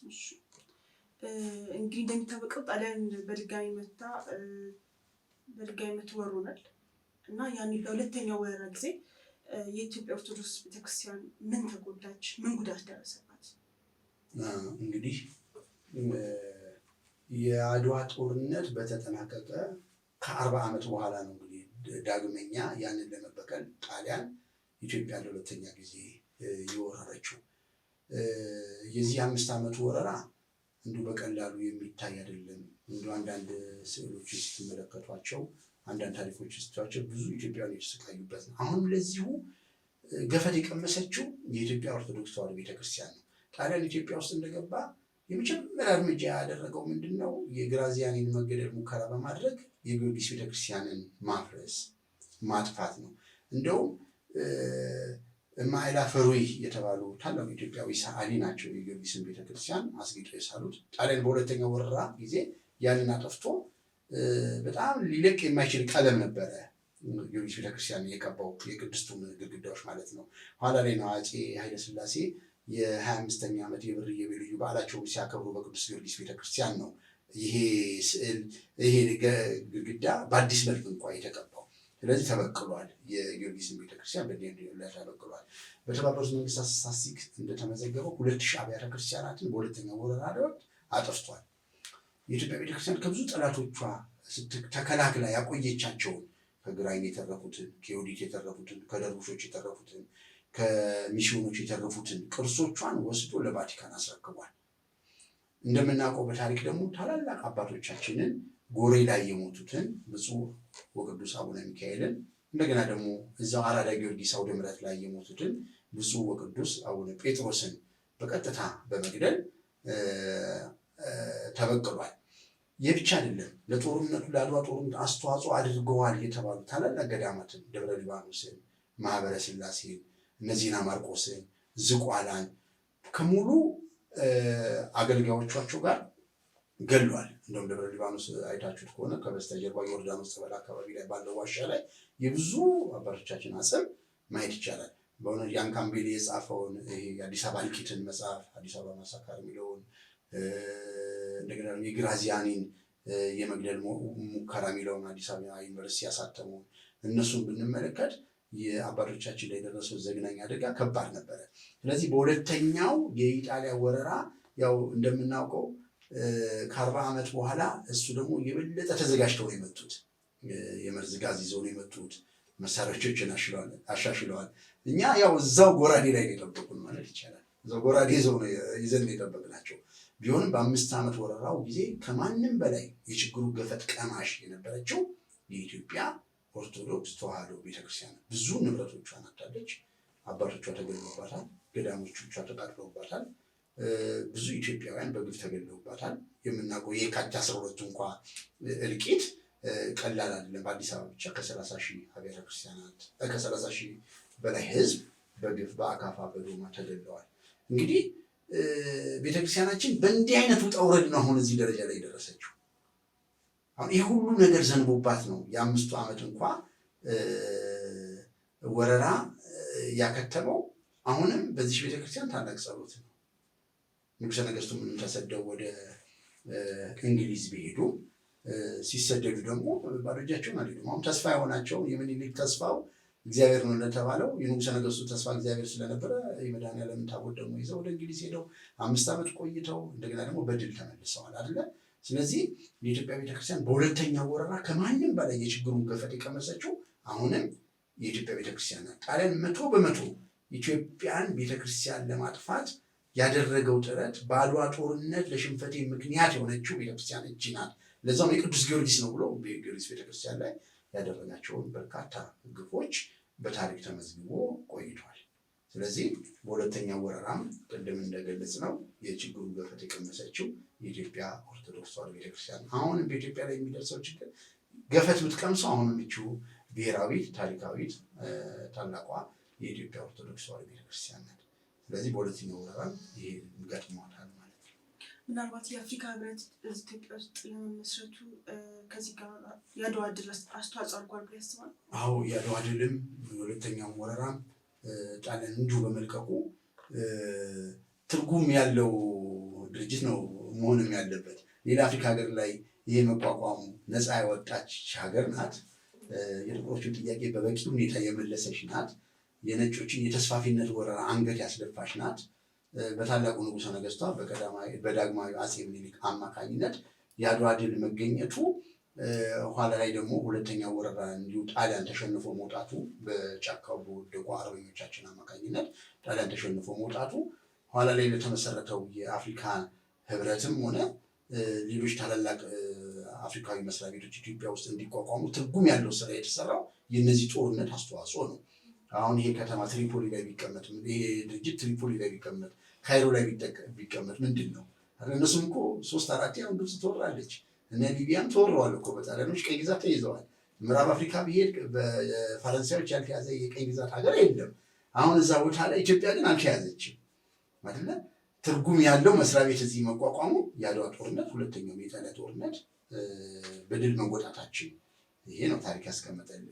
እሺ፣ እንግዲህ እንደሚታወቀው ጣሊያን በድጋሚ መታ ወሮናል እና ያኔ በሁለተኛው ወረራ ጊዜ የኢትዮጵያ ኦርቶዶክስ ቤተክርስቲያን ምን ተጎዳች? ምን ጉዳት ደረሰባት? እንግዲህ የአድዋ ጦርነት በተጠናቀቀ ከ40 ዓመት በኋላ ነው እንግዲህ ዳግመኛ ያንን ለመበቀል ጣሊያን ኢትዮጵያን ለሁለተኛ ጊዜ የወረረችው። የዚህ 5 ዓመቱ ወረራ እንዲሁ በቀላሉ የሚታይ አይደለም። እንዲሁ አንዳንድ ስዕሎች ስትመለከቷቸው፣ አንዳንድ ታሪኮች ስትሏቸው ብዙ ኢትዮጵያውያን የተሰቃዩበት ነው። አሁንም ለዚሁ ገፈት የቀመሰችው የኢትዮጵያ ኦርቶዶክስ ተዋሕዶ ቤተክርስቲያን ነው። ጣሊያን ኢትዮጵያ ውስጥ እንደገባ የመጀመሪያ እርምጃ ያደረገው ምንድን ነው? የግራዚያኒን መገደል ሙከራ በማድረግ የጊዮርጊስ ቤተክርስቲያንን ማፍረስ፣ ማጥፋት ነው። እንደውም እማዕላ ፈሩይ የተባሉ ታላቁ ኢትዮጵያዊ ሰዓሊ ናቸው የጊዮርጊስን ቤተክርስቲያን አስጊጠው የሳሉት። ጣሊያን በሁለተኛው ወረራ ጊዜ ያንን አጠፍቶ በጣም ሊለቅ የማይችል ቀለም ነበረ ጊዮርጊስ ቤተክርስቲያን የቀባው፣ የቅድስቱን ግድግዳዎች ማለት ነው። ኋላ ላይ ነው አፄ ኃይለስላሴ የ25ኛ ዓመት የብር ኢዮቤልዩ በዓላቸውን ሲያከብሩ በቅዱስ ጊዮርጊስ ቤተክርስቲያን ነው ይሄ ስዕል፣ ይሄ ግድግዳ በአዲስ መልክ እንኳ የተቀባው። ስለዚህ ተበቅሏል። የጊዮርጊስን ቤተክርስቲያን በእንዲህ ተበቅሏል። በተባበሩት መንግስታት ስታትስቲክስ እንደተመዘገበው 2000 አብያተ ክርስቲያናትን በሁለተኛው ወረራ ወቅት አጥፍቷል። የኢትዮጵያ ቤተክርስቲያን ከብዙ ጠላቶቿ ተከላክላ ያቆየቻቸውን፣ ከግራኝ የተረፉትን፣ ከዮዲት የተረፉትን፣ ከደርቡሾች የተረፉትን፣ ከሚስዮኖች የተረፉትን ቅርሶቿን ወስዶ ለቫቲካን አስረክቧል። እንደምናውቀው በታሪክ ደግሞ ታላላቅ አባቶቻችንን፣ ጎሬ ላይ የሞቱትን ብፁዕ ወቅዱስ አቡነ ሚካኤልን፣ እንደገና ደግሞ እዛው አራዳ ጊዮርጊስ አውደ ምሕረት ላይ የሞቱትን ብፁዕ ወቅዱስ አቡነ ጴጥሮስን በቀጥታ በመግደል ተበቅሏል። ይህ ብቻ አይደለም። ለጦርነቱ፣ ለአድዋ ጦርነት አስተዋጽኦ አድርገዋል የተባሉ ታላላቅ ገዳማትን፣ ደብረ ሊባኖስን፣ ማህበረ ስላሴን፣ እነዚህን ማርቆስን፣ ዝቋላን ከሙሉ አገልጋዮቻቸው ጋር ገሏል። እንደውም ደብረ ሊባኖስ አይታችሁት ከሆነ ከበስተጀርባ የዮርዳኖስ ጸበል አካባቢ ላይ ባለው ዋሻ ላይ የብዙ አባቶቻችን አጽም ማየት ይቻላል። በእውነት ያን ካምቤል የጻፈውን ይሄ የአዲስ አበባ እልቂትን መጽሐፍ፣ አዲስ አበባ massacre የሚለውን፣ እንደገና የግራዚያኒን የመግደል ሙከራ የሚለውን አዲስ አበባ ዩኒቨርሲቲ ያሳተመውን እነሱን ብንመለከት የአባቶቻችን ላይ የደረሰው ዘግናኝ አደጋ ከባድ ነበረ። ስለዚህ በሁለተኛው የኢጣሊያ ወረራ ያው እንደምናውቀው ከ40 ዓመት በኋላ እሱ ደግሞ የበለጠ ተዘጋጅተው ነው የመጡት። የመርዝ ጋዝ ይዘው ነው የመጡት። መሳሪያዎችን አሻሽለዋል። እኛ ያው እዛው ጎራዴ ላይ ነው የጠበቁን ማለት ይቻላል። እዛው ጎራዴ ይዘው ይዘን የጠበቅናቸው ቢሆንም በ5 ዓመት ወረራው ጊዜ ከማንም በላይ የችግሩ ገፈት ቀማሽ የነበረችው የኢትዮጵያ ኦርቶዶክስ ተዋሕዶ ቤተክርስቲያን ብዙ ንብረቶቿን አጣለች። አባቶቿ ተገድለውባታል። ገዳሞቿ ተቃጥለውባታል። ብዙ ኢትዮጵያውያን በግፍ ተገድለውባታል። የምናውቀው የካቲት 12 እንኳ እልቂት ቀላል አይደለም። በአዲስ አበባ ብቻ ከ30 ሺህ አብያተ ክርስቲያናት ከ30 ሺህ በላይ ሕዝብ በግፍ በአካፋ በዶማ ተገድለዋል። እንግዲህ ቤተክርስቲያናችን በእንዲህ አይነት ውጣ ውረድ ነው አሁን እዚህ ደረጃ ላይ የደረሰችው። አሁን ይህ ሁሉ ነገር ዘንቦባት ነው የ5ቱ ዓመት እንኳ ወረራ ያከተመው። አሁንም በዚህ ቤተክርስቲያን ታላቅ ጸሎት ነው። ንጉሠ ነገሥቱ ምንም ተሰደው ወደ እንግሊዝ ቢሄዱ ሲሰደዱ ደግሞ ባዶ እጃቸውን አልሄዱም። አሁን ተስፋ የሆናቸው የምኒልክ ተስፋው እግዚአብሔር ነው እንደተባለው የንጉሠ ነገሥቱ ተስፋ እግዚአብሔር ስለነበረ የመድኃኔዓለምን ታቦት ደግሞ ይዘው ወደ እንግሊዝ ሄደው 5 ዓመት ቆይተው እንደገና ደግሞ በድል ተመልሰዋል አይደለ? ስለዚህ የኢትዮጵያ ቤተክርስቲያን በሁለተኛው ወረራ ከማንም በላይ የችግሩን ገፈት የቀመሰችው አሁንም የኢትዮጵያ ቤተክርስቲያን ናት። ጣሊያን 100% ኢትዮጵያን ቤተክርስቲያን ለማጥፋት ያደረገው ጥረት በአድዋ ጦርነት ለሽንፈቴ ምክንያት የሆነችው ቤተክርስቲያን እጅ ናት፣ ለዛም የቅዱስ ጊዮርጊስ ነው ብሎ ጊዮርጊስ ቤተክርስቲያን ላይ ያደረጋቸውን በርካታ ግፎች በታሪክ ተመዝግቦ ቆይቷል። ስለዚህ በሁለተኛው ወረራም ቅድም እንደገለጽ ነው የችግሩ ገፈት የቀመሰችው የኢትዮጵያ ኦርቶዶክስ ተዋሕዶ ቤተክርስቲያን። አሁንም በኢትዮጵያ ላይ የሚደርሰው ችግር ገፈት የምትቀምሰው አሁንም ይቺው ብሔራዊት ታሪካዊት ታላቋ የኢትዮጵያ ኦርቶዶክስ ተዋሕዶ ቤተክርስቲያን ናት። ስለዚህ በሁለተኛው ወረራም ይሄ ገጥሟታል ማለት ነው። ምናልባት የአፍሪካ ህብረት ኢትዮጵያ ውስጥ ለመመስረቱ ከዚህ ጋር የአድዋ ድል አስተዋጽኦ አድርጓል ብሎ ያስባል? አዎ፣ የአድዋ ድልም ሁለተኛው ወረራም ጣሊያን እንዲሁ በመልቀቁ ትርጉም ያለው ድርጅት ነው መሆንም ያለበት። ሌላ አፍሪካ ሀገር ላይ ይሄ መቋቋሙ ነፃ ያወጣች ሀገር ናት። የጥቁሮችን ጥያቄ በበቂ ሁኔታ የመለሰች ናት። የነጮችን የተስፋፊነት ወረራ አንገት ያስደፋች ናት። በታላቁ ንጉሠ ነገሥቷ በዳግማዊ አፄ ምኒልክ አማካኝነት የአድዋ ድል መገኘቱ ኋላ ላይ ደግሞ ሁለተኛው ወረራ እንዲሁ ጣሊያን ተሸንፎ መውጣቱ በጫካው በወደቁ አርበኞቻችን አማካኝነት ጣሊያን ተሸንፎ መውጣቱ ኋላ ላይ ለተመሰረተው የአፍሪካ ህብረትም ሆነ ሌሎች ታላላቅ አፍሪካዊ መስሪያ ቤቶች ኢትዮጵያ ውስጥ እንዲቋቋሙ ትርጉም ያለው ስራ የተሰራው የእነዚህ ጦርነት አስተዋጽኦ ነው። አሁን ይሄ ከተማ ትሪፖሊ ላይ ቢቀመጥ፣ ይሄ ድርጅት ትሪፖሊ ላይ ቢቀመጥ፣ ካይሮ ላይ ቢቀመጥ ምንድን ነው? እነሱም እኮ 3-4 አሁን ግብፅ ትወራለች። እነ ሊቢያም ተወረዋል እኮ በጣሊያኖች ቀኝ ግዛት ተይዘዋል። ምዕራብ አፍሪካ ቢሄድ በፈረንሳዮች ያልተያዘ የቀኝ ግዛት ሀገር የለም። አሁን እዛ ቦታ ላይ ኢትዮጵያ ግን አልተያዘችም አይደለ? ትርጉም ያለው መስሪያ ቤት እዚህ መቋቋሙ የአድዋ ጦርነት፣ ሁለተኛው የኢጣሊያ ጦርነት በድል መወጣታችን ይሄ ነው ታሪክ ያስቀመጠልን።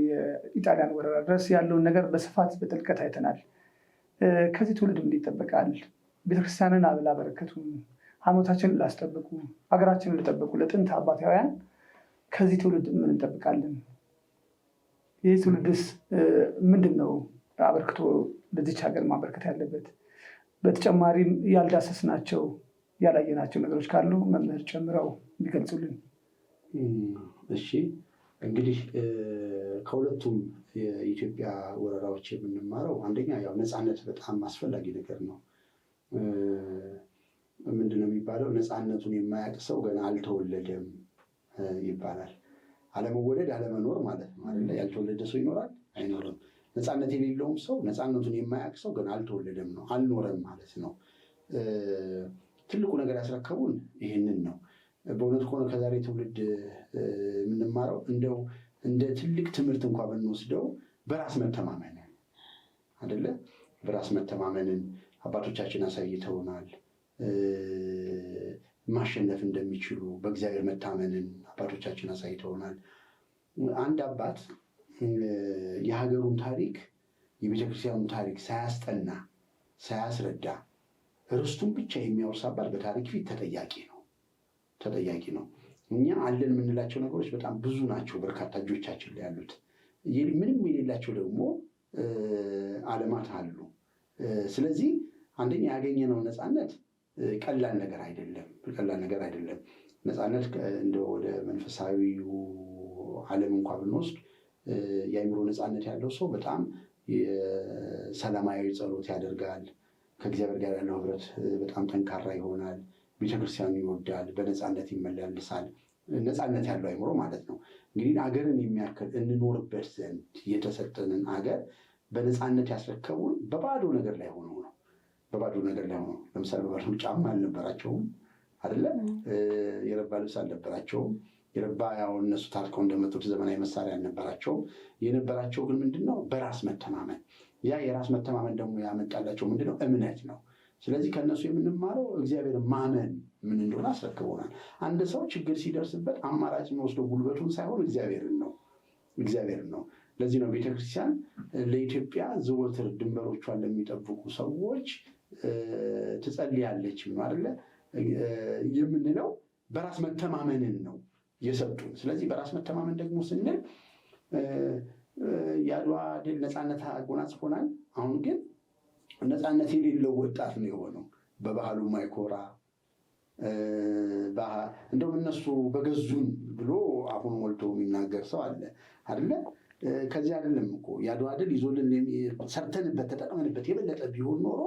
የኢጣሊያን ወረራ ድረስ ያለውን ነገር በስፋት በጥልቀት አይተናል። ከዚህ ትውልድ ምን ይጠበቃል? ቤተክርስቲያንን ላበረከቱ፣ ሃይማኖታችንን ላስጠበቁ፣ ሀገራችንን ለጠበቁ ለጥንት አባታውያን ከዚህ ትውልድ ምን እንጠብቃለን? ይህ ትውልድስ ምንድን ነው አበርክቶ ለዚች ሀገር ማበርከት ያለበት? በተጨማሪም ያልዳሰስናቸው ያላየናቸው ነገሮች ካሉ መምህር ጨምረው ቢገልጹልን። እሺ፣ እንግዲህ ከሁለቱም የኢትዮጵያ ወረራዎች የምንማረው አንደኛ ያው ነፃነት በጣም አስፈላጊ ነገር ነው። ምንድነው የሚባለው? ነፃነቱን የማያውቅ ሰው ገና አልተወለደም ይባላል። አለመወለድ አለመኖር ማለት ነው አይደለ? ያልተወለደ ሰው ይኖራል አይኖርም። ነፃነት የሌለውም ሰው ነፃነቱን የማያውቅ ሰው ገና አልተወለደም ነው፣ አልኖረም ማለት ነው። ትልቁ ነገር ያስረከቡን ይህንን ነው። በእውነት ከሆነ ከዛሬ ትውልድ የምንማረው እንደው እንደ ትልቅ ትምህርት እንኳን ብንወስደው በራስ መተማመንን አይደለ? በራስ መተማመንን አባቶቻችን አሳይተውናል። ማሸነፍ እንደሚችሉ በእግዚአብሔር መታመንን አባቶቻችን አሳይተውናል። አንድ አባት የሀገሩን ታሪክ የቤተክርስቲያኑን ታሪክ ሳያስጠና ሳያስረዳ ርስቱን ብቻ የሚያወርስ አባት በታሪክ ፊት ተጠያቂ ነው ተጠያቂ ነው። እኛ አለን የምንላቸው ነገሮች በጣም ብዙ ናቸው፣ በርካታ እጆቻችን ላይ ያሉት። ምንም የሌላቸው ደግሞ ዓለማት አሉ። ስለዚህ አንደኛ ያገኘነው ነፃነት ቀላል ነገር አይደለም፣ ቀላል ነገር አይደለም። ነፃነት እንደው ወደ መንፈሳዊው ዓለም እንኳን ብንወስድ የአእምሮ ነፃነት ያለው ሰው በጣም ሰላማዊ ጸሎት ያደርጋል፣ ከእግዚአብሔር ጋር ያለው ህብረት በጣም ጠንካራ ይሆናል። ቤተክርስቲያኑ ይወዳል፣ በነፃነት ይመላለሳል። ነፃነት ያለው አይምሮ ማለት ነው። እንግዲህ አገርን የሚያክል እንኖርበት ዘንድ የተሰጠንን አገር በነፃነት ያስረከቡን በባዶ ነገር ላይ ሆነው ነው። በባዶ ነገር ላይ ሆነው ለምሳሌ በባዶ ጫማ አልነበራቸውም አይደለ? የረባ ልብስ አልነበራቸውም። የረባ ያው እነሱ ታጥቀው እንደመጡት ዘመናዊ መሳሪያ አልነበራቸውም። የነበራቸው ግን ምንድነው? በራስ መተማመን። ያ የራስ መተማመን ደግሞ ያመጣላቸው ምንድነው? እምነት ነው። ስለዚህ ከእነሱ የምንማረው እግዚአብሔር ማመን ምን እንደሆነ አስረክቦናል። አንድ ሰው ችግር ሲደርስበት አማራጭ የሚወስደው ጉልበቱን ሳይሆን እግዚአብሔርን ነው እግዚአብሔርን ነው። ለዚህ ነው ቤተክርስቲያን ለኢትዮጵያ ዘወትር ድንበሮቿን ለሚጠብቁ ሰዎች ትጸልያለች አይደለ የምንለው፣ በራስ መተማመንን ነው የሰጡን። ስለዚህ በራስ መተማመን ደግሞ ስንል የአድዋ ድል ነፃነት አጎናጽፎናል። አሁን ግን ነፃነት የሌለው ወጣት ነው የሆነው። በባህሉ ማይኮራ፣ እንደውም እነሱ በገዙን ብሎ አፉን ሞልቶ የሚናገር ሰው አለ አይደለ? ከዚህ አይደለም እኮ የአድዋ ድል ይዞልን ሰርተንበት ተጠቅመንበት የበለጠ ቢሆን ኖሮ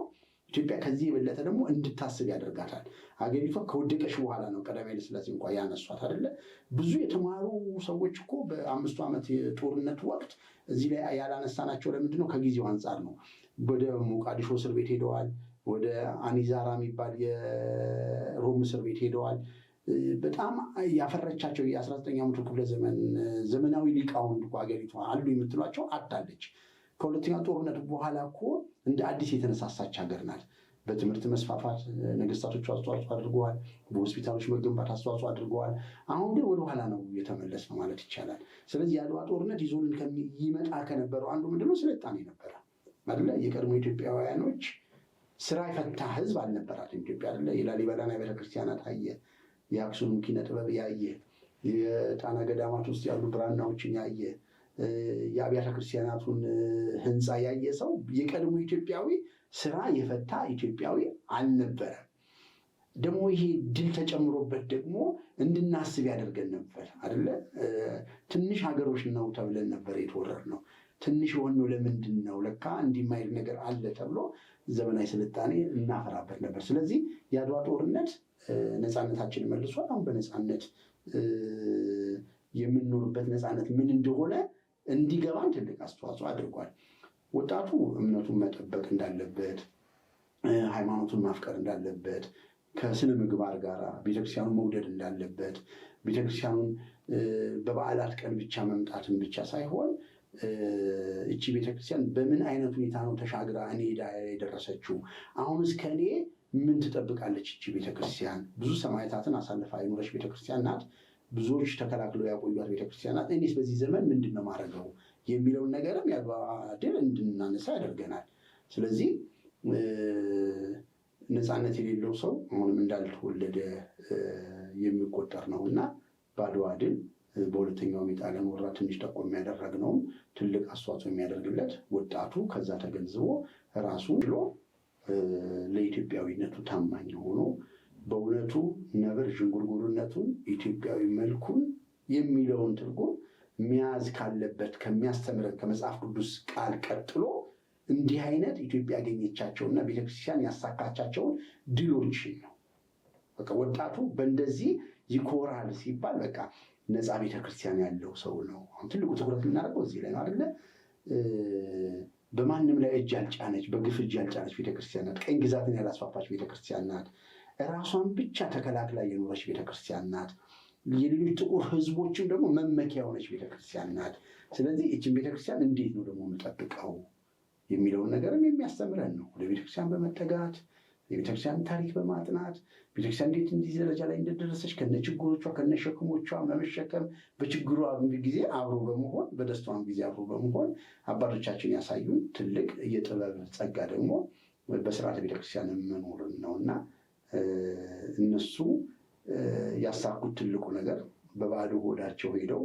ኢትዮጵያ ከዚህ የበለጠ ደግሞ እንድታስብ ያደርጋታል። ሀገሪቷ ከወደቀች በኋላ ነው ቀዳማዊ ኃይለ ሥላሴ እንኳ ያነሷት አይደለ? ብዙ የተማሩ ሰዎች እኮ በ5ቱ ዓመት የጦርነት ወቅት እዚህ ላይ ያላነሳናቸው ለምንድን ነው? ከጊዜው አንጻር ነው። ወደ ሞቃዲሾ እስር ቤት ሄደዋል። ወደ አኒዛራ የሚባል የሮም እስር ቤት ሄደዋል። በጣም ያፈረቻቸው የ19ኛው መቶ ክፍለ ዘመን ዘመናዊ ሊቃውንት እኮ ሀገሪቷ አሉ የምትሏቸው አጣለች። ከሁለተኛው ጦርነት በኋላ እኮ እንደ አዲስ የተነሳሳች ሀገር ናት። በትምህርት መስፋፋት ነገስታቶቹ አስተዋጽኦ አድርገዋል። በሆስፒታሎች መገንባት አስተዋጽኦ አድርገዋል። አሁን ግን ወደኋላ ነው የተመለስ ነው ማለት ይቻላል። ስለዚህ የአድዋ ጦርነት ይዞልን ይመጣ ከነበረው አንዱ ምንድነው? ስልጣኔ ነበረ አይደለ? የቀድሞ ኢትዮጵያውያኖች ስራ የፈታ ህዝብ አልነበራትም ኢትዮጵያ አይደለ? የላሊበላን አብያተ ክርስቲያናት አየ፣ የአክሱም ኪነ ጥበብ ያየ፣ የጣና ገዳማት ውስጥ ያሉ ብራናዎችን ያየ፣ የአብያተ ክርስቲያናቱን ህንፃ ያየ ሰው የቀድሞ ኢትዮጵያዊ ስራ የፈታ ኢትዮጵያዊ አልነበረም። ደግሞ ይሄ ድል ተጨምሮበት ደግሞ እንድናስብ ያደርገን ነበር አይደለ? ትንሽ ሀገሮች ነው ተብለን ነበር የተወረርነው። ትንሽ የሆነው ለምንድን ነው? ለካ እንዲህ የማይል ነገር አለ ተብሎ ዘመናዊ ስልጣኔ እናፈራበት ነበር። ስለዚህ የአድዋ ጦርነት ነፃነታችንን መልሷል። አሁን በነፃነት የምንኖርበት ነፃነት ምን እንደሆነ እንዲገባን ትልቅ አስተዋጽኦ አድርጓል። ወጣቱ እምነቱን መጠበቅ እንዳለበት፣ ሃይማኖቱን ማፍቀር እንዳለበት፣ ከስነ ምግባር ጋር ቤተክርስቲያኑን መውደድ እንዳለበት፣ ቤተክርስቲያኑን በበዓላት ቀን ብቻ መምጣትን ብቻ ሳይሆን እቺ ቤተክርስቲያን በምን አይነት ሁኔታ ነው ተሻግራ እኔ የደረሰችው? አሁንስ ከእኔ ምን ትጠብቃለች እቺ ቤተክርስቲያን? ብዙ ሰማዕታትን አሳልፋ የኖረች ቤተክርስቲያን ናት። ብዙዎች ተከላክለው ያቆዩት ቤተክርስቲያን ናት። እኔስ በዚህ ዘመን ምንድን ነው ማድረገው የሚለውን ነገርም የአድዋ ድል እንድናነሳ ያደርገናል። ስለዚህ ነፃነት የሌለው ሰው አሁንም እንዳልተወለደ የሚቆጠር ነው እና በአድዋ ድል በሁለተኛውም የጣሊያን ወረራ ትንሽ ጠቆም ያደረግነውም ትልቅ አስተዋጽኦ የሚያደርግለት ወጣቱ ከዛ ተገንዝቦ ራሱን ችሎ ለኢትዮጵያዊነቱ ታማኝ ሆኖ በእውነቱ ነብር ዥንጉርጉርነቱን ኢትዮጵያዊ መልኩን የሚለውን ትርጉም መያዝ ካለበት ከሚያስተምረን ከመጽሐፍ ቅዱስ ቃል ቀጥሎ እንዲህ አይነት ኢትዮጵያ ያገኘቻቸውና ቤተክርስቲያን ያሳካቻቸውን ድሎችን ነው። በቃ ወጣቱ በእንደዚህ ይኮራል ሲባል በቃ ነፃ ቤተክርስቲያን ያለው ሰው ነው። አሁን ትልቁ ትኩረት የምናደርገው እዚህ ላይ ነው አይደለ? በማንም ላይ እጅ ያልጫነች፣ በግፍ እጅ ያልጫነች ቤተክርስቲያን ናት። ቀኝ ግዛትን ያላስፋፋች ቤተክርስቲያን ናት። ራሷን ብቻ ተከላክላ የኖረች ቤተክርስቲያን ናት። የሌሎች ጥቁር ሕዝቦችም ደግሞ መመኪያ የሆነች ቤተክርስቲያን ናት። ስለዚህ ይችን ቤተክርስቲያን እንዴት ነው ደግሞ የምጠብቀው የሚለውን ነገርም የሚያስተምረን ነው። ወደ ቤተክርስቲያን በመጠጋት የቤተክርስቲያን ታሪክ በማጥናት ቤተክርስቲያን እንዴት እንዲህ ደረጃ ላይ እንደደረሰች ከነ ችግሮቿ ከነ ሸክሞቿ በመሸከም በችግሯ ጊዜ አብሮ በመሆን በደስታዋም ጊዜ አብሮ በመሆን አባቶቻችን ያሳዩን ትልቅ የጥበብ ጸጋ ደግሞ በስርዓተ ቤተክርስቲያን መኖርን ነው እና እነሱ ያሳኩት ትልቁ ነገር በባዶ ሆዳቸው ሄደው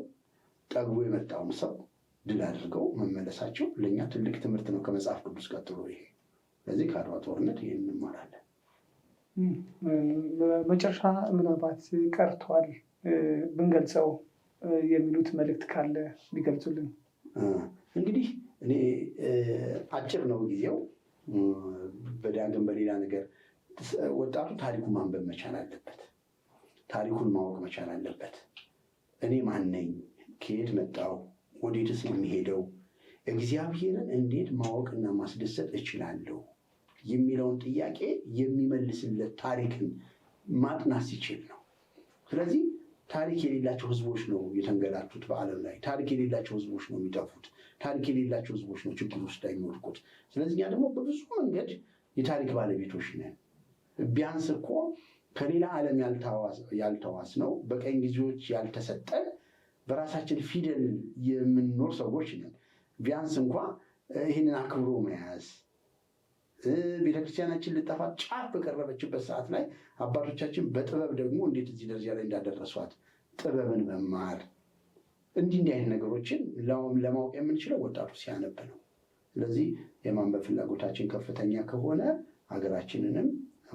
ጠግቦ የመጣውን ሰው ድል አድርገው መመለሳቸው ለእኛ ትልቅ ትምህርት ነው፣ ከመጽሐፍ ቅዱስ ቀጥሎ ይሄ። ስለዚህ ከአድዋ ጦርነት ይህን እንማራለን። መጨረሻ ምናልባት ቀርቷል ብንገልጸው የሚሉት መልእክት ካለ ቢገልጹልን። እንግዲህ እኔ አጭር ነው ጊዜው፣ በዳግም በሌላ ነገር ወጣቱ ታሪኩን ማንበብ መቻል አለበት። ታሪኩን ማወቅ መቻል አለበት። እኔ ማን ነኝ? ከየት መጣሁ? ወዴትስ ነው የሚሄደው? እግዚአብሔርን እንዴት ማወቅና ማስደሰት እችላለሁ የሚለውን ጥያቄ የሚመልስለት ታሪክን ማጥናት ሲችል ነው። ስለዚህ ታሪክ የሌላቸው ህዝቦች ነው የተንገላቱት በዓለም ላይ። ታሪክ የሌላቸው ህዝቦች ነው የሚጠፉት። ታሪክ የሌላቸው ህዝቦች ነው ችግር ውስጥ የሚወድቁት። ስለዚህ እኛ ደግሞ በብዙ መንገድ የታሪክ ባለቤቶች ነን። ቢያንስ እኮ ከሌላ ዓለም ያልተዋስ ነው፣ በቀኝ ጊዜዎች ያልተሰጠን፣ በራሳችን ፊደል የምንኖር ሰዎች ነን። ቢያንስ እንኳ ይህንን አክብሮ መያዝ፣ ቤተክርስቲያናችን ልጠፋ ጫፍ በቀረበችበት ሰዓት ላይ አባቶቻችን በጥበብ ደግሞ እንዴት እዚህ ደረጃ ላይ እንዳደረሷት ጥበብን መማር፣ እንዲህ እንዲህ አይነት ነገሮችን ለማወቅ የምንችለው ወጣቱ ሲያነብ ነው። ስለዚህ የማንበብ ፍላጎታችን ከፍተኛ ከሆነ ሀገራችንንም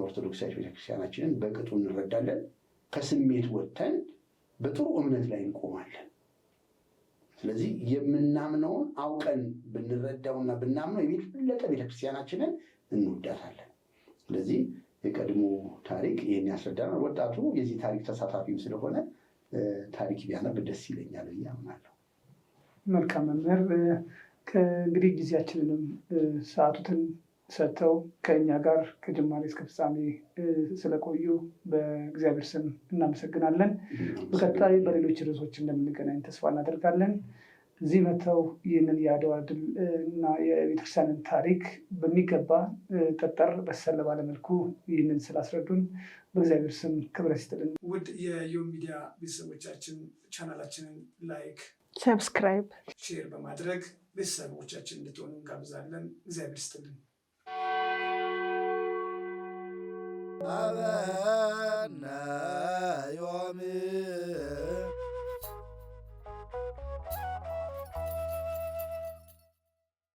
ኦርቶዶክሳዊ ቤተክርስቲያናችንን በቅጡ እንረዳለን። ከስሜት ወጥተን በጥሩ እምነት ላይ እንቆማለን። ስለዚህ የምናምነውን አውቀን ብንረዳውና ብናምነው የበለጠ ቤተክርስቲያናችንን እንወዳታለን። ስለዚህ የቀድሞ ታሪክ ይህን ያስረዳናል። ወጣቱ የዚህ ታሪክ ተሳታፊም ስለሆነ ታሪክ ቢያነብ ደስ ይለኛል ብዬ አምናለሁ። መልካም መምህር፣ እንግዲህ ጊዜያችንንም ሰዓቱትን ሰጥተው ከእኛ ጋር ከጅማሬ እስከ ፍጻሜ ስለቆዩ በእግዚአብሔር ስም እናመሰግናለን። በቀጣይ በሌሎች ርዕሶች እንደምንገናኝ ተስፋ እናደርጋለን። እዚህ መጥተው ይህንን የአድዋ ድል እና የቤተክርስቲያንን ታሪክ በሚገባ ጠጠር በሰል ባለመልኩ ይህንን ስላስረዱን በእግዚአብሔር ስም ክብረት ይስጥልን። ውድ የዮም ሚዲያ ቤተሰቦቻችን ቻናላችንን like፣ subscribe፣ share በማድረግ ቤተሰቦቻችን እንድትሆኑ እንጋብዛለን። እግዚአብሔር ይስጥልን። አበ